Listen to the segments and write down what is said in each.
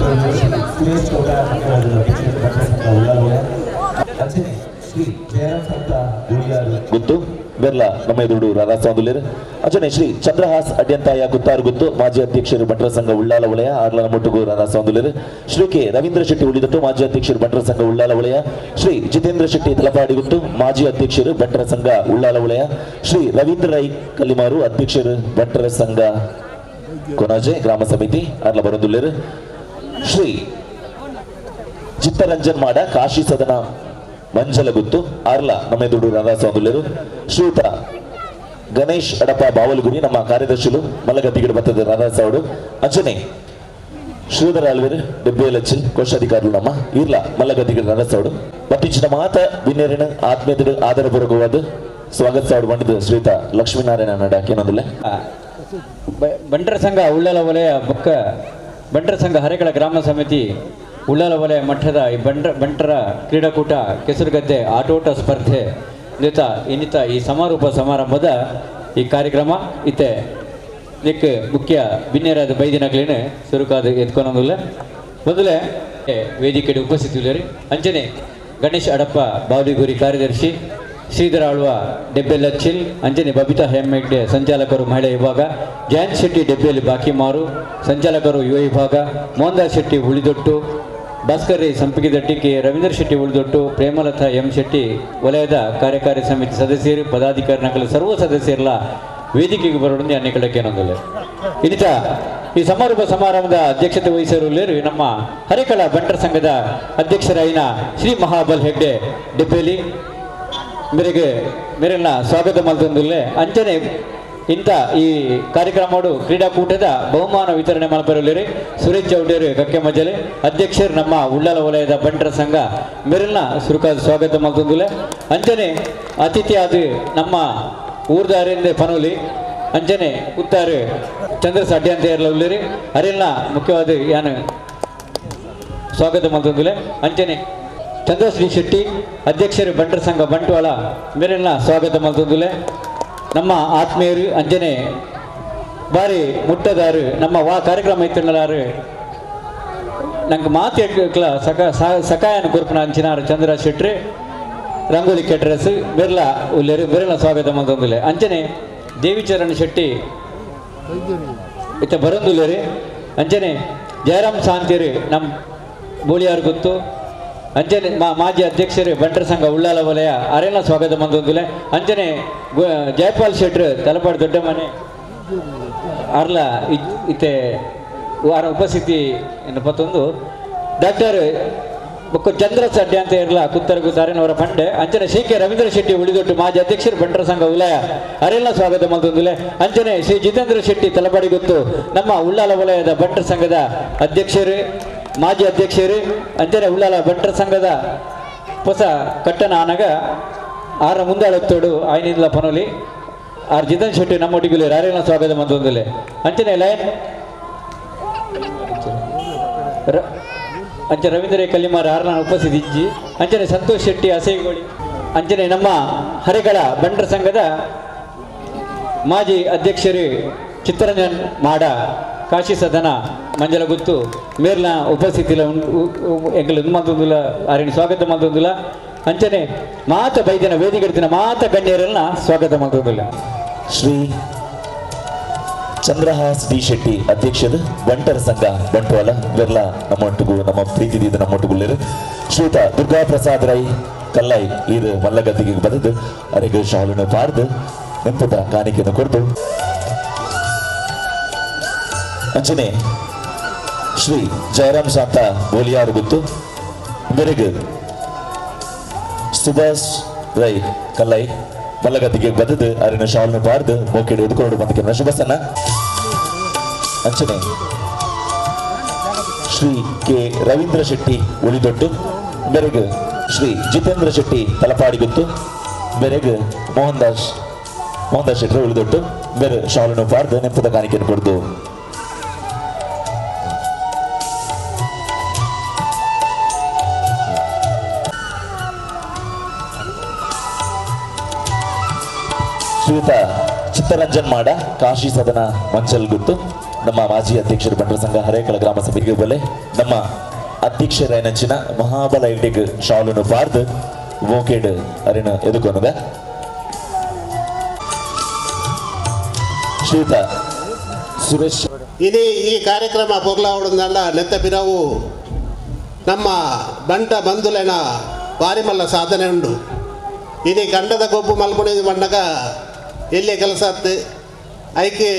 ಸುರೇಶ್ ಗೌಡ ಮಂಗಳವಾರದ ಅಧ್ಯಕ್ಷರು ಬಂಟರ ಸಂಘ ಉಳ್ಳಾಲ ವಲಯ. ಅಂಚನೆ ಶ್ರೀ ಜಯರಾಮ್ ಸಂತ ಗುಳಿಯಾರು ಗುತ್ತು ಬೆರ್ಲ ನಮ್ಮ ಎದುರು ರಾಧಾಸ್ವಾಮಿಲೇರು. ಅಂಚನೆ ಶ್ರೀ ಚಂದ್ರಹಾಸ್ ಅಡ್ಯಂತಾಯ ಗುತ್ತಾರು ಗುತ್ತು ಮಾಜಿ ಅಧ್ಯಕ್ಷರು ಬಂಟರ ಸಂಘ ಉಳ್ಳಾಲ ವಲಯ ಆರ್ಲನ ಮುಟ್ಟುಗು ರಾಧಾಸ್ವಾಮಿಲೇರು. ಶ್ರೀ ಕೆ ರವೀಂದ್ರ ಶೆಟ್ಟಿ ಉಳಿದಟ್ಟು ಮಾಜಿ ಅಧ್ಯಕ್ಷರು ಬಂಟರ ಸಂಘ ಉಳ್ಳಾಲ ವಲಯ. ಶ್ರೀ ಜಿತೇಂದ್ರ ಶೆಟ್ಟಿ ತಲಪಾಡಿ ಗುತ್ತು ಮಾಜಿ ಅಧ್ಯಕ್ಷರು ಬಂಟರ ಸಂಘ ಉಳ್ಳಾಲ ವಲಯ. ಶ್ರೀ ರವೀಂದ್ರ ರೈ ಕಲ್ಲಿಮಾರು ಅಧ್ಯಕ್ಷರು ಬಂಟರ ಸಂಘ ಕೊನಾಜೆ ಗ್ರಾಮ ಸಮಿತಿ ಆರ್ಲ ಬರಂದುಲ್ಲೇರು. ಶ್ರೀ ಚಿತ್ತರಂಜನ್ ಮಾಡ ಕಾಶಿ ಸದನ ಮಂಜಲಗುತ್ತು ಆರ್ಲ ನಮ್ಮ ಎದುರು ರಾಧಾಸ್ವಾಮಿಲೇರು. ಶ್ರೀಯುತ ಗಣೇಶ್ ಅಡಪ ಬಾವಲಗುರಿ ನಮ್ಮ ಕಾರ್ಯದರ್ಶಿಲು ಮಲ್ಲಗದ್ದಿಗಡ ಬತ್ತದ ರಾಧಾಸಾವಡು. ಅಂಚನೆ ಶ್ರೀಧರ ಅಲ್ವೇರು ಡೆಬ್ಬೆಲಚ್ಚಿ ಕೋಶಾಧಿಕಾರಿಗಳು ನಮ್ಮ ಇರ್ಲ ಮಲ್ಲಗದ್ದಿಗಡ ರಾಧಾಸಾವಡು. ಮತ್ತಿಂಚಿನ ಮಾತ ಬಿನ್ನೇರಿನ ಆತ್ಮೀಯತೆ ಆದರ ಪೂರ್ವಕವಾದ ಸ್ವಾಗತ ಸಾವಡು ಬಂಡದ ಶ್ರೀಯುತ ಲಕ್ಷ್ಮೀನಾರಾಯಣ ನಡ ಏನೊಂದಿಲ್ಲ. ಬಂಟರ ಸಂಘ ಉಳ್ಳಾಲ ವಲಯ ಬೊಕ್ಕ ಬಂಟರ ಸಂಘ ಹರೇಕಳ ಗ್ರಾಮ ಸಮಿತಿ ಉಳ್ಳಾಲ ವಲಯ ಮಠದ ಈ ಬಂಟರ ಕ್ರೀಡಾಕೂಟ ಕೆಸರುಗದ್ದೆ ಆಟೋಟ ಸ್ಪರ್ಧೆ ಇನ್ನಿತ ಇನ್ನಿತ ಈ ಸಮಾರೋಪ ಸಮಾರಂಭದ ಈ ಕಾರ್ಯಕ್ರಮ ಇತ್ತೆ ಇದಕ್ಕೆ ಮುಖ್ಯ ಬಿನ್ನೇರಾದ ಬೈದಿನಕ್ಲೇನೆ ಸುರುಕಾದ ಎತ್ಕೊನೊಂದಿಲ್ಲ. ಮೊದಲೇ ವೇದಿಕೆಗೆ ಉಪಸ್ಥಿತಿದ್ದಾರೆ ಅಂಚನೆ ಗಣೇಶ್ ಅಡಪ್ಪ ಬಾವಲಿಗುರಿ ಕಾರ್ಯದರ್ಶಿ, ಶ್ರೀಧರ ಆಳ್ವ ಡೆಬ್ಬೆಲಚ್ಚಿಲ್, ಅಂಜನೆ ಬಬಿತಾ ಹೆಮ್ಮೆಗ್ಡೆ ಸಂಚಾಲಕರು ಮಹಿಳಾ ವಿಭಾಗ, ಜಯಂತ್ ಶೆಟ್ಟಿ ಡೆಬ್ಬೆಯಲ್ಲಿ ಬಾಕಿಮಾರು ಸಂಚಾಲಕರು ಯುವ ವಿಭಾಗ, ಮೋಹನ್ದಾಸ್ ಶೆಟ್ಟಿ ಉಳಿದೊಟ್ಟು, ಭಾಸ್ಕರ್ ರೈ ಸಂಪಿಗೆದಟ್ಟಿ, ಕೆ ರವೀಂದ್ರ ಶೆಟ್ಟಿ ಉಳಿದೊಟ್ಟು, ಪ್ರೇಮಲತಾ ಎಂ ಶೆಟ್ಟಿ ವಲಯದ ಕಾರ್ಯಕಾರಿ ಸಮಿತಿ ಸದಸ್ಯರು, ಪದಾಧಿಕಾರಿ ನಕಲು ಸರ್ವ ಸದಸ್ಯರೆಲ್ಲ ವೇದಿಕೆಗೆ ಬರೋಣ ಅನ್ನಿಕಳಕ್ಕೇನೊಂದಿಲ್ಲ. ಇನ್ನಿತ ಈ ಸಮಾರೋಪ ಸಮಾರಂಭದ ಅಧ್ಯಕ್ಷತೆ ವಹಿಸಿರುವವರು ನಮ್ಮ ಹರೇಕಳ ಬಂಟರ ಸಂಘದ ಅಧ್ಯಕ್ಷರಾಯಿನ ಶ್ರೀ ಮಹಾಬಲ್ ಹೆಗ್ಡೆ ಡೆಬ್ಬೆಲಿ ಮೇರೆಗೆ ಮೇರೆಲ್ಲ ಸ್ವಾಗತ ಮಲ್ತೊಂದುಲ್ಲೆ. ಅಂಚನೆ ಇಂಥ ಈ ಕಾರ್ಯಕ್ರಮಡು ಕ್ರೀಡಾಕೂಟದ ಬಹುಮಾನ ವಿತರಣೆ ಮಲ್ಪರಲಿರಿ ಸುರೇಶ್ ಚೌಡೇರು ಕಕ್ಕೆ ಮಜಲೆ ಅಧ್ಯಕ್ಷರು ನಮ್ಮ ಉಳ್ಳಾಲ ವಲಯದ ಬಂಟರ ಸಂಘ ಮೇರೆಲ್ಲ ಸುರುಕಾದ ಸ್ವಾಗತ ಮಲ್ತೊಂದುಲ್ಲೆ. ಅಂಚನೆ ಅತಿಥಿ ಅದು ನಮ್ಮ ಊರ್ದಾರಿಂದ ಪನೋಲಿ ಅಂಚನೆ ಉತ್ತಾರು ಚಂದ್ರ ಸಡ್ಡಿ ಅಂತ ಉಳ್ಳೇರಿ ಅರೆಲ್ಲ ಮುಖ್ಯವಾದ ಯಾನು ಸ್ವಾಗತ ಮಲ್ತೊಂದುಲ್ಲೆ. ಅಂಚನೆ ಚಂದ್ರಶ್ರೀ ಶೆಟ್ಟಿ ಅಧ್ಯಕ್ಷರು ಬಂಟರ ಸಂಘ ಬಂಟ್ವಾಳ ಮೇರೆಲ್ಲ ಸ್ವಾಗತ ಮಲ್ತೊಂದುಲ್ಲೆ. ನಮ್ಮ ಆತ್ಮೀಯರು ಅಂಜನೆ ಬಾರಿ ಮುಟ್ಟದಾರು ನಮ್ಮ ವಾ ಕಾರ್ಯಕ್ರಮ ಇತ್ತಲಾರು ನಂಗೆ ಮಾತು ಸಕ ಸಕಾಯನ ಕೊರ್ಪುನ ಅಂಚಿನಾರು ಚಂದ್ರ ಶೆಟ್ರಿ ರಂಗೋಲಿ ಕೆಟ್ರಸ್ ಬಿರ್ಲಾ ಉಲ್ಲೇರು ಬಿರ್ಲ ಸ್ವಾಗತ ಮಲ್ತೊಂದುಲ್ಲೆ. ಅಂಚನೆ ದೇವಿಚರಣ್ ಶೆಟ್ಟಿ ಇತ್ತ ಬರಂದುಲ್ಲೇರಿ. ಅಂಚನೆ ಜಯರಾಮ್ ಶಾಂತಿರು ನಮ್ಮ ಬೋಳಿಯಾರು ಗೊತ್ತು. ಅಂಚನೆ ಮಾಜಿ ಅಧ್ಯಕ್ಷರು ಬಂಟರ ಸಂಘ ಉಳ್ಳಾಲ ವಲಯ ಅರೆಲ್ಲ ಸ್ವಾಗತ ಮಂದೊಂದುಲೆ. ಅಂಚನೆ ಜಯಪಾಲ್ ಶೆಟ್ರು ತಲಪಾಡು ದೊಡ್ಡ ಮನೆ ಅರ್ಲ ಇತ್ತೆ ವಾರ ಉಪಸ್ಥಿತಿ ಎನ್ನಪತ್ತೊಂದು ಡಾಕ್ಟರ್ ಬೊಕ್ಕ ಚಂದ್ರ ಸಡ್ಡೆ ಅಂತ ಇರಲ್ಲ ಕುತ್ತರ ಗುತ್ತಾರನವರ ಫಂಡೆ. ಅಂಚನೆ ಶ್ರೀ ಕೆ ರವೀಂದ್ರ ಶೆಟ್ಟಿ ಉಳಿದೊಟ್ಟು ಮಾಜಿ ಅಧ್ಯಕ್ಷರು ಬಂಟರ ಸಂಘ ಉಲಯ ಅರೆಲ್ಲ ಸ್ವಾಗತ ಮಲ್ತೊಂದುಲೆ. ಅಂಚನೆ ಶ್ರೀ ಜಿತೇಂದ್ರ ಶೆಟ್ಟಿ ತಲಪಾಡಿ ಗೊತ್ತು ನಮ್ಮ ಉಳ್ಳಾಲ ವಲಯದ ಬಂಟರ ಸಂಘದ ಅಧ್ಯಕ್ಷರು ಮಾಜಿ ಅಧ್ಯಕ್ಷರು ಅಂಚನೆ ಉಳ್ಳಾಲ ಬಂಟರ ಸಂಘದ ಹೊಸ ಕಟ್ಟನ ಆನಗ ಆರ ಮುಂದಾಳತ್ತೋಡು ಆಯ್ನಿಂದ ಪನೋಲಿ ಆರ್ ಜಿತೇಂದ್ರ ಶೆಟ್ಟಿ ನಮ್ಮೊಟ್ಟಿಗೆ ಅರೆಲ್ಲ ಸ್ವಾಗತ ಮಲ್ತೊಂದುಲೆ. ಅಂಚನೆ ಲಯನ್ ಅಂಚೆ ರವೀಂದ್ರ ಕಲ್ಲಿಮಾರ ಆರ್ನ ಉಪಸ್ಥಿತಿ ಇಜ್ಜಿ. ಅಂಚನೆ ಸಂತೋಷ್ ಶೆಟ್ಟಿ ಅಸೈಗೋಳಿ. ಅಂಚನೆ ನಮ್ಮ ಹರೇಕಳ ಬಂಟರ ಸಂಘದ ಮಾಜಿ ಅಧ್ಯಕ್ಷರು ಚಿತ್ತರಂಜನ್ ಮಾಡ ಕಾಶಿ ಸದನ ಮಂಜಲಗುತ್ತು ಮೇರ್ಲ ಉಪಸ್ಥಿತಿಲ ಎಂಕಲ್ ಮಲ್ತೊಂದುಲ್ಲ ಆರಿನ ಸ್ವಾಗತ ಮಲ್ತೊಂದುಲ್ಲ. ಅಂಚನೆ ಮಾತ ಬೈದಿನ ವೇದಿಕೆಡ್ತಿನ ಮಾತ ಗಣ್ಯರೆಲ್ಲ ಸ್ವಾಗತ ಮಲ್ತೊಂದುಲ್ಲ. ಶ್ರೀ ಚಂದ್ರಹಾಸ್ ಡಿ ಶೆಟ್ಟಿ ಅಧ್ಯಕ್ಷರು ಬಂಟರ ಸಂಘ ಬಂಟ್ವಾಳ ಇವೆಲ್ಲ ನಮ್ಮೊಟ್ಟಿಗೂ ನಮ್ಮ ಪ್ರೀತಿದಿಂದ ನಮ್ಮೊಟ್ಟುಗುಳ್ಳೇರು. ಶ್ರೀಯುತ ದುರ್ಗಾ ಪ್ರಸಾದ್ ರೈ ಕಲ್ಲಾಯಿ ಈರು ಮಲ್ಲಗದ್ದಿಗೆ ಬರೆದು ಅರೆಗೆ ಶಾಲನ್ನು ಪಾರ್ದು ನೆಂಪುತ ಕಾಣಿಕೆಯನ್ನು ಕೊಡ್ದು. ಅಂಚನೆ ಶ್ರೀ ಜಯರಾಮ್ ಶಾಂತ ಬೋಲಿಯಾರು ಗುತ್ತು ಬೆರಗು ಸುಭಾಷ್ ರೈ ಕಲ್ಲಾಯಿ ಮಲ್ಲಗದ್ದಿಗೆ ಬರೆದು ಅರಿನ ಶಾಲನ್ನು ಪಾರ್ದು ಮೋಕೆಡೆ ಎದುಕೊಂಡು ಬಂದಕ್ಕೆ ಶುಭಸನ್ನ. ಅಂಚನೆ ಶ್ರೀ ಕೆ ರವೀಂದ್ರ ಶೆಟ್ಟಿ ಉಳಿದೊಟ್ಟು ಬೆರಗು ಶ್ರೀ ಜಿತೇಂದ್ರ ಶೆಟ್ಟಿ ತಲಪಾಡಿಗುತ್ತು ಬೆರಗು ಮೋಹನ್ ದಾಸ್ ಶೆಟ್ಟರು ಉಳಿದೊಟ್ಟು ಬೇರೆ ಶಾಲನ್ನು ಪಾರ್ದು ನೆಂಪದ ಕಾಣಿಕೆಯನ್ನು ಕೊಡ್ದು. ಶ್ರೀಯುತ ಚಿತ್ತರಂಜನ್ ಮಾಡ ಕಾಶಿ ಸದನ ಮಂಚಲ್ ಗುತ್ತು ನಮ್ಮ ಮಾಜಿ ಅಧ್ಯಕ್ಷರು ಬಂಟರ ಸಂಘ ಹರೇಕಳ ಗ್ರಾಮ ಸಮಿತಿಗೆ ಬಲೆ ನಮ್ಮ ಅಧ್ಯಕ್ಷರಾಯನಂಚಿನ ಮಹಾಬಲ ಇಟ್ಟಿಗೆ ಶಾಲುನು ಪಾರ್ದು ವೋಕೇಡ್ ಅರಿನ ಎದುಕೊನುಗ ಶ್ರೀಯುತ ಸುರೇಶ್. ಇಡೀ ಈ ಕಾರ್ಯಕ್ರಮ ಪೊರ್ಲಾವಡಂದ ನೆತ್ತ ಪಿರವು ನಮ್ಮ ಬಂಟ ಬಂಧುಲೆನ ಬಾರಿಮಲ್ಲ ಸಾಧನೆ ಉಂಡು. ಇಡೀ ಕಂಡದ ಗೊಬ್ಬು ಮಲ್ಪುಣಿದ ಬಣ್ಣಗ ಎಲ್ಲಿ ಕೆಲಸ ಆತ್ತು ಐಕೆ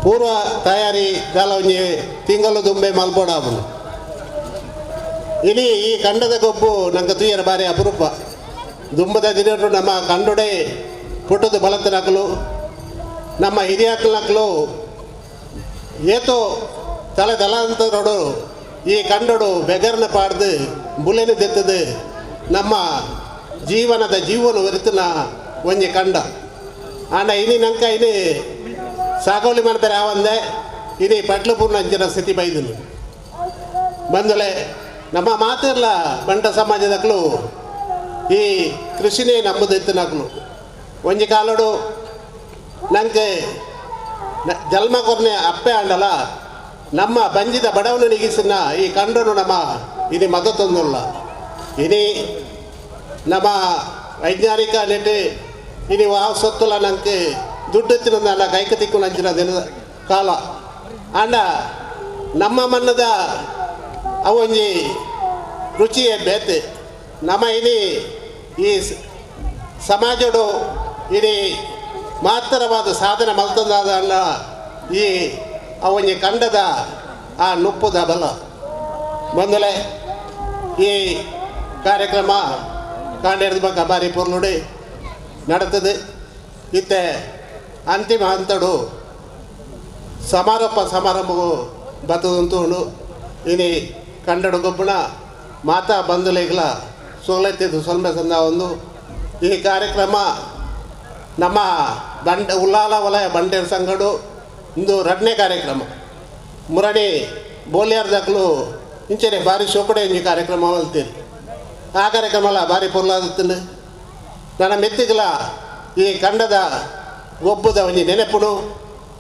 ಪೂರ್ವ ತಯಾರಿ ದಾಲ ಒಂಜಿ ತಿಂಗಳು ದುಂಬೆ ಮಲ್ಪೋಡಾಪುನು. ಇಡೀ ಈ ಕಂಡದ ಗೊಬ್ಬು ನಂಗೆ ತುಯ್ಯರ ಬಾರಿ ಅಪರೂಪ. ದುಂಬದ ದಿನಟು ನಮ್ಮ ಕಂಡುಡೆ ಪುಟ್ಟದ ಬಲತ್ತನಕಲು ನಮ್ಮ ಹಿರಿಯಾಕಲನಕಲು ಏತೋ ತಲೆ ತಲಾಂತರೋಡು ಈ ಕಂಡೋಡು ಬೆಗರ್ನ ಪಾಡ್ದು ಬುಲೆನ ದೆತ್ತದು ನಮ್ಮ ಜೀವನದ ಜೀವನ ಒರಿತನ ಒಂಜಿ ಕಂಡ. ಆಂಡ ಇನಿ ನಂಕ ಇನಿ ಸಾಗೋಲಿ ಮಾಡ್ತಾರೆ ಆವಂದೆ ಇನಿ ಪಟ್ಲು ಪೂರ್ಣ ಅಂಚಿನ ಸ್ಥಿತಿ ಬೈದನು ಬಂದಲೆ ನಮ್ಮ ಮಾತಿರ್ಲ ಬಂಟ ಸಮಾಜದಕ್ಲು ಈ ಕೃಷಿನೇ ನಂಬುದಿತ್ತನಕ್ಲು. ಒಂಜಿ ಕಾಲಡು ನಂಗೆ ಜನ್ಮ ಕೊರ್ನೆ ಅಪ್ಪೆ ಆಂಡಲ ನಮ್ಮ ಬಂಜಿದ ಬಡವನು ನಿಗಿಸಿನ ಈ ಕಂಡನು ನಮ್ಮ ಇನಿ ಮದತೊಂದುಲ್ಲ. ಇನಿ ನಮ್ಮ ವೈಜ್ಞಾನಿಕ ನೆಟ್ಟು ಇನಿ ವಾ ಸೊತ್ತುಲ ನಂಗೆ ದುಡ್ಡು ತಿನ್ನಲ್ಲ ಕೈಕ ತಿಕ್ಕು ನಂಚಿನ ದಿನ ಕಾಲ. ಆಂಡ ನಮ್ಮ ಮನ್ನದ ಅವೊಂಜಿ ರುಚಿಯೇ ಬೇತೆ. ನಮ್ಮ ಇನಿ ಈ ಸಮಾಜಡು ಇನಿ ಮಾತ್ರವಾದ ಸಾಧನೆ ಮಲ್ತಂದಾದ ಅಲ್ಲ ಈ ಅವೊಂಜಿ ಕಂಡದ ಆ ನುಪ್ಪುದ ಬಲ. ಬಂದಲೆ ಈ ಕಾರ್ಯಕ್ರಮ ಕಾಂಡೇರ್ದ ಬಕ್ಕ ಬಾರಿ ಪೊರ್ಲುಡಿ ನಡತದೆ. ಇತ್ತೆ ಅಂತಿಮ ಹಂತಡು ಸಮಾರೋಪ ಸಮಾರಂಭವು ಬತ್ತದಂತೂ ಇನಿ ಕಂಡಡು ಗೊಬ್ಬಣ ಮಾತಾ ಬಂಧುಲೇಗಲ ಸೋಲೈತಿದ್ದು ಸೊಲ್ಮೆ ಸಂದ ಒಂದು ಈ ಕಾರ್ಯಕ್ರಮ ನಮ್ಮ ಬಂಡ ಉಲ್ಲಾಲ ವಲಯ ಬಂಟೇರ್ ಸಂಘಡು ಇಂದು ರಡ್ನೇ ಕಾರ್ಯಕ್ರಮ ಮುರಡಿ ಬೋಲಿಯಾರ್ದಾಕ್ಲು ಇಂಚನೆ ಭಾರಿ ಶೋಕಡೆ ಇಂಜಿ ಕಾರ್ಯಕ್ರಮ ಮಲ್ತೀರಿ. ಆ ಕಾರ್ಯಕ್ರಮ ಭಾರಿ ಪೊರ್ಲಾಗುತ್ತದೆ. ನನ್ನ ಮೆತ್ತಿಗಲ ಈ ಕಂಡದ ಗೊಬ್ಬದ ಒಂಜಿ ನೆನಪುಡು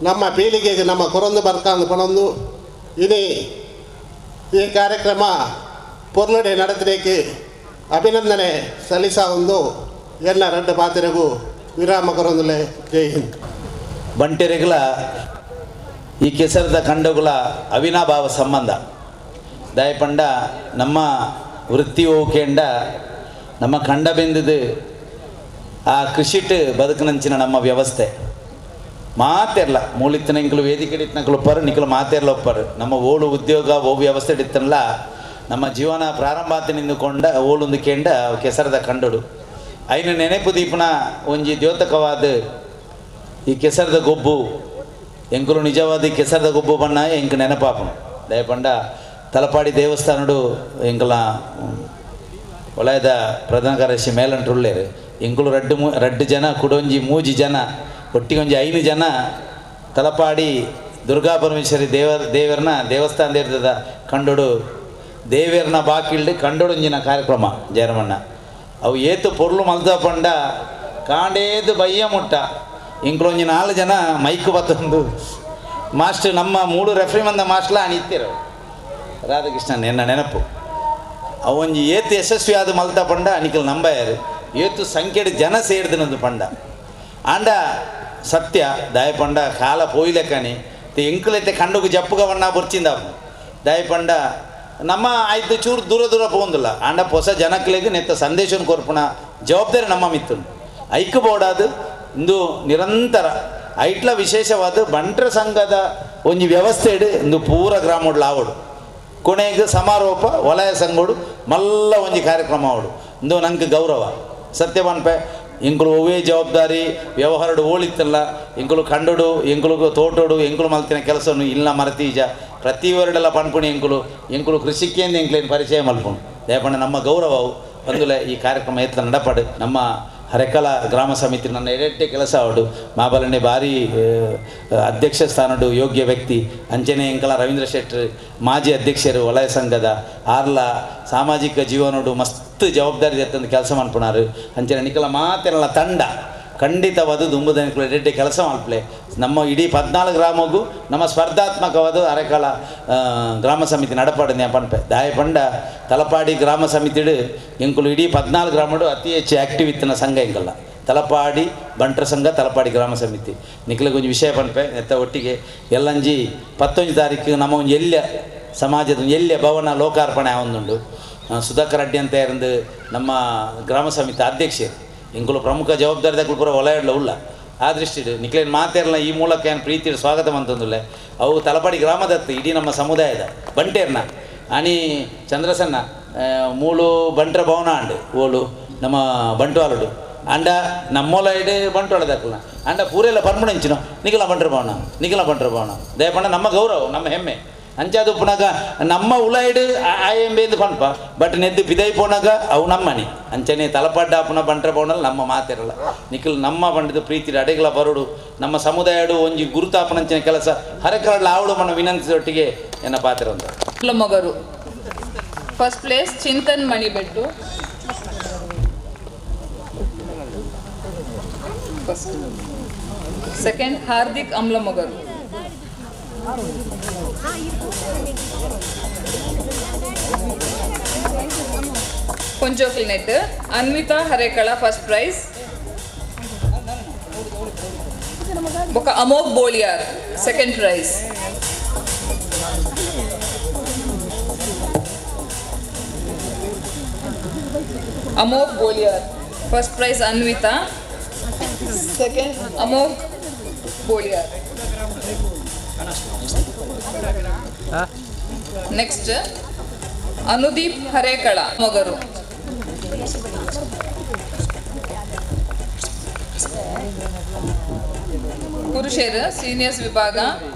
ನಮ್ಮ ಪೀಳಿಗೆಗೆ ನಮ್ಮ ಕೊರೊಂದು ಬರ್ಕಾಂದು ಪಣೊಂದು ಇನಿ ಈ ಕಾರ್ಯಕ್ರಮ ಪೊರ್ಲಡೆ ನಡೆದಕ್ಕೆ ಅಭಿನಂದನೆ ಸಲ್ಲಿಸ ಒಂದು ಎಲ್ಲ ರಡ್ಡ ಪಾತ್ರೆಗೂ ವಿರಾಮ ಕೊರೊಂದುಲೆ. ಜೈ ಹಿಂದ್. ಬಂಟೆರೆಗಳ ಈ ಕೆಸರದ ಕಂಡಗುಲ ಅವಿನಾಭಾವ ಸಂಬಂಧ. ದಯಪಂಡ ನಮ್ಮ ವೃತ್ತಿ ಹೋಗೇಂಡ ನಮ್ಮ ಕಂಡ ಬೆಂದದು ಆ ಕೃಷಿಟ್ ಬದುಕನಂಚಿನ ನಮ್ಮ ವ್ಯವಸ್ಥೆ ಮಾತೆರ್ಲ ಮೂಲಿತ್ತನ ಇಂಕಲು ವೇದಿಕೆ ಇತ್ತನಕಲು ಒಪ್ಪರು ನಿಕಲು ಮಾತೆರ್ಲ ಒಪ್ಪರು ನಮ್ಮ ಓಳು ಉದ್ಯೋಗ ಓ ವ್ಯವಸ್ಥೆ ಇತ್ತನಲ್ಲ ನಮ್ಮ ಜೀವನ ಪ್ರಾರಂಭ ನಿಂದುಕೊಂಡ ಓಳೊಂದು ಕೇಂಡ ಕೆಸರದ ಕಂಡಡು ಐನು ನೆನೆಪು ದೀಪನ ಒಂಜಿ ದ್ಯೋತಕವಾದ ಈ ಕೆಸರದ ಗೊಬ್ಬು ಎಂಕುಲು ನಿಜವಾದ ಕೆಸರದ ಗೊಬ್ಬು ಬಣ್ಣ ಎಂಕ್ ನೆನಪಾಪನು. ದಯಪಂಡ ತಲಪಾಡಿ ದೇವಸ್ಥಾನಡು ಎಂಕಲ ವಲಯದ ಪ್ರಧಾನ ಕಾರ್ಯದರ್ಶಿ ಮೇಲಂಟ್ರುಳ್ಳೇರು ಎಂಕುಲು ರಡ್ಡು ಜನ ಕುಡೊಂಜಿ ಮೂಜಿ ಜನ ಒಟ್ಟಿಗೊಂಜಿ 5 ಜನ ತಲಪಾಡಿ ದುರ್ಗಾ ಪರಮೇಶ್ವರಿ ದೇವರನ್ನ ದೇವಸ್ಥಾನ ದೇವರದ ಕಂಡೋಡು ದೇವೇರ್ನ ಬಾಕಿಲ್ಡು ಕಂಡೋಡೊಂಜಿನ ಕಾರ್ಯಕ್ರಮ ಜಯರಮಣ್ಣ ಅವು ಏತು ಪೊರ್ಲು ಮಲ್ದ ಪಂಡ ಕಾಂಡೇದು ಬಯ್ಯ ಮುಟ್ಟ ಇಂಕ್ಲೊಂಜಿ 4 ಜನ ಮೈಕ್ ಬತ್ತೊಂದು ಮಾಸ್ಟರ್ ನಮ್ಮ 3 ರೆಫ್ರಿ ಮಂದ ಮಾಸ್ಟ್ಲ ಅಣಿತ್ತಿರು ರಾಧಾಕೃಷ್ಣನ್ ಎನ್ನ ನೆನಪು ಅವೊಂಜಿ ಏತು ಯಶಸ್ವಿ ಆದ ಮಲ್ತ ಪಂಡ ಅನಿಕಲ್ ನಂಬಯಾರು ಏತು ಸಂಖ್ಯೆಡು ಜನ ಸೇರ್ದನೊಂದು ಪಂಡ ಆಂಡ ಸತ್ಯ ದಯಪಂಡ ಕಾಲ ಪೋಯ್ಲೆಕ್ಕನಿ ಎಂಕುಲೈತೆ ಕಂಡುಗು ಜಪ್ಪುಗ ಬಣ್ಣ ಬೊರ್ಚಿಂದ ದಯಪಂಡ ನಮ್ಮ ಆಯ್ತು ಚೂರು ದೂರ ದೂರ ಪೋಂದಿಲ್ಲ ಆಂಡ ಹೊಸ ಜನಕ್ಲೆಗ್ ನೆತ್ತ ಸಂದೇಶನ ಕೊರ್ಪುಣ ಜವಾಬ್ದಾರಿ ನಮ್ಮ ಮಿತ್ತುಂಡು ಐಕ್ ಬೋಡಾದು ಇಂದು ನಿರಂತರ ಐಟ್ಲ ವಿಶೇಷವಾದ ಬಂಟ್ರ ಸಂಘದ ಒಂಜಿ ವ್ಯವಸ್ಥೆ ಇಂದು ಪೂರ ಗ್ರಾಮೋಡ್ಲ ಆವಡು ಕೊನೆಗೆ ಸಮಾರೋಪ ವಲಯ ಸಂಘೋಡು ಮಲ್ಲ ಒಂಜಿ ಕಾರ್ಯಕ್ರಮ ಅವಡು ಇಂದು ನಂಗೆ ಗೌರವ ಸತ್ಯವಾನ್ಪೆ ಎಂಕುಲು ಒವ್ವೇ ಜವಾಬ್ದಾರಿ ವ್ಯವಹಾರಡು ಓಳಿತ್ತಲ್ಲ ಎಂಕುಲು ಕಂಡೋಡು ಎಂಕುಲು ತೋಟೋಡು ಎಂಕುಲು ಮಲ್ತಿನ ಕೆಲಸನು ಇಲ್ಲ ಮರತೀಜ ಪ್ರತಿ ವರ್ಡೆಲ್ಲ ಪನ್ಪುಣಿ ಎಂಕುಲು ಎಂಕುಲು ಕೃಷಿಕೇಂದ ಎಂಕ್ಲೇನು ಪರಿಚಯ ಮಲ್ಪುಣು ದಯಪಂಡ ನಮ್ಮ ಗೌರವವು ಬಂದುಲೆ ಈ ಕಾರ್ಯಕ್ರಮ ಎತ್ತ ನಡಪಾಡು ನಮ್ಮ ಹರೆಕಲ ಗ್ರಾಮ ಸಮಿತಿ ನನ್ನ ಎಡೆಟ್ಟೆ ಕೆಲಸ ಅವಡು ಮಾಬಲನೆ ಭಾರಿ ಅಧ್ಯಕ್ಷ ಸ್ಥಾನಡು ಯೋಗ್ಯ ವ್ಯಕ್ತಿ ಅಂಚನೆ ಎಂಕಲ ರವೀಂದ್ರ ಶೆಟ್ಟರ್ ಮಾಜಿ ಅಧ್ಯಕ್ಷರು ವಲಯ ಸಂಘದ ಆರ್ಲ ಸಾಮಾಜಿಕ ಜೀವನಡು ಮಸ್ತ್ ಜವಾಬ್ದಾರಿ ಎತ್ತಂದು ಕೆಲಸ ಮನ್ಪುಣಾರು ಅಂಚನೆ ನಿಕಲ ಮಾತೆಲ್ಲ ತಂಡ ಖಂಡಿತವಾದ ದುಂಬುದನಿಕುಲು ಎಡ್ಡೆ ಕೆಲಸ ಮಲ್ಪಲೆ ನಮ್ಮ ಇಡೀ 14 ಗ್ರಾಮಗೂ ನಮ್ಮ ಸ್ಪರ್ಧಾತ್ಮಕವಾದ ಅರೆಕಾಲ ಗ್ರಾಮ ಸಮಿತಿ ನಡಪಾಡು ಪನ್ಪೆ ದಾಯ ಪಂಡ ತಲಪಾಡಿ ಗ್ರಾಮ ಸಮಿತಿಡು ಎಂಕುಲು ಇಡೀ 14 ಗ್ರಾಮಡು ಅತಿ ಹೆಚ್ಚು ಆ್ಯಕ್ಟಿವ್ ಇತ್ತಿನ ಸಂಘ ಎಂಕಲ್ಲ ತಲಪಾಡಿ ಬಂಟ್ರ ಸಂಘ ತಲಪಾಡಿ ಗ್ರಾಮ ಸಮಿತಿ ನಿಕ್ಲೆ ಕೊಂಚ ವಿಷಯ ಪನ್ಪೆ ಎತ್ತ ಒಟ್ಟಿಗೆ ಎಲ್ಲಂಜಿ 19 ತಾರೀಕು ನಮ್ಮ ಒಂದು ಎಲ್ಯ ಸಮಾಜದ ಎಲ್ಯ ಭವನ ಲೋಕಾರ್ಪಣೆ ಆವೊಂದುಂಡು ಸುಧಾಕರ್ ಅಡ್ಡಿ ಅಂತ ಇರಂದು ನಮ್ಮ ಗ್ರಾಮ ಸಮಿತಿ ಅಧ್ಯಕ್ಷರು ಎಂಕುಲು ಪ್ರಮುಖ ಜವಾಬ್ದಾರಿದಾಕುಲು ಪೂರ ಒಲಯಡ್ಲ ಉಲ್ಲ ಆ ದೃಷ್ಟಿಡು ನಿಕ್ಲೇನು ಮಾತೇರಲ್ಲ ಈ ಮೂಲಕ ಏನು ಪ್ರೀತಿ ಸ್ವಾಗತ ಅಂತಂದುಲ್ಲೆ ಅವು ತಲಪಾಡಿ ಗ್ರಾಮದತ್ತು ಇಡೀ ನಮ್ಮ ಸಮುದಾಯದ ಬಂಟೇರ್ನ ಅಣಿ ಚಂದ್ರಸನ್ನ ಮೂಲು ಬಂಟ್ರ ಭವನ ಅಂಡು ಓಲು ನಮ್ಮ ಬಂಟ್ವಾಲುಡು ಅಂಡ ನಮ್ಮೊಲ ಇಡು ಬಂಟ್ವಾಳದಾಕಲ್ನ ಅಂಡ ಪೂರೆಲ್ಲ ಪರ್ಮಣಂಚಿನೋ ನಿಖಲ ಬಂಟ್ರ ಭವನ ನಿಖಲ ಬಂಟ್ರ ಭವನ ದಯಪಂಡ ನಮ್ಮ ಗೌರವ ನಮ್ಮ ಹೆಮ್ಮೆ ಅಂಚಾದು ಪುನಗ ನಮ್ಮ ಉಲೈಡು ಆಯಂಬೇಂದು ಪನ್ಪ ಬಟ್ ನೆದ್ದು ಬಿದೈ ಪೋನಾಗ ಅವು ನಮ್ಮನಿ ಅಂಚನೆ ತಲಪಾಡ್ಡ ಪುನಃ ಬಂಟ್ರ ಭವನಲ್ಲಿ ನಮ್ಮ ಮಾತಿರಲ್ಲ ನಿಖಲ್ ನಮ್ಮ ಬಂಡಿದ ಪ್ರೀತಿ ಅಡೆಗಳ ಬರೋಡು ನಮ್ಮ ಸಮುದಾಯಡು ಒಂಜಿ ಗುರುತಾಪನಂಚಿನ ಕೆಲಸ ಹರಕರಲ್ಲ ಆವಡು ಮನ ವಿನಂತಿಸೊಟ್ಟಿಗೆ ಎನ್ನ ಪಾತ್ರ ಅಂತ Mogaru first place Chintan Manibettu first second Hardik Amlamogaru ಕೊಂಚೋಕ್ಲಿನೆಟ್ Anvita Harekala first prize ಬೊಕ Amogh Boliyar second prize Amogh Boliyar first prize Anvita second Amogh Boliyar next Anudeep Harekala Mogaru ಪುರುಷರ ಸೀನಿಯರ್ಸ್ ವಿಭಾಗ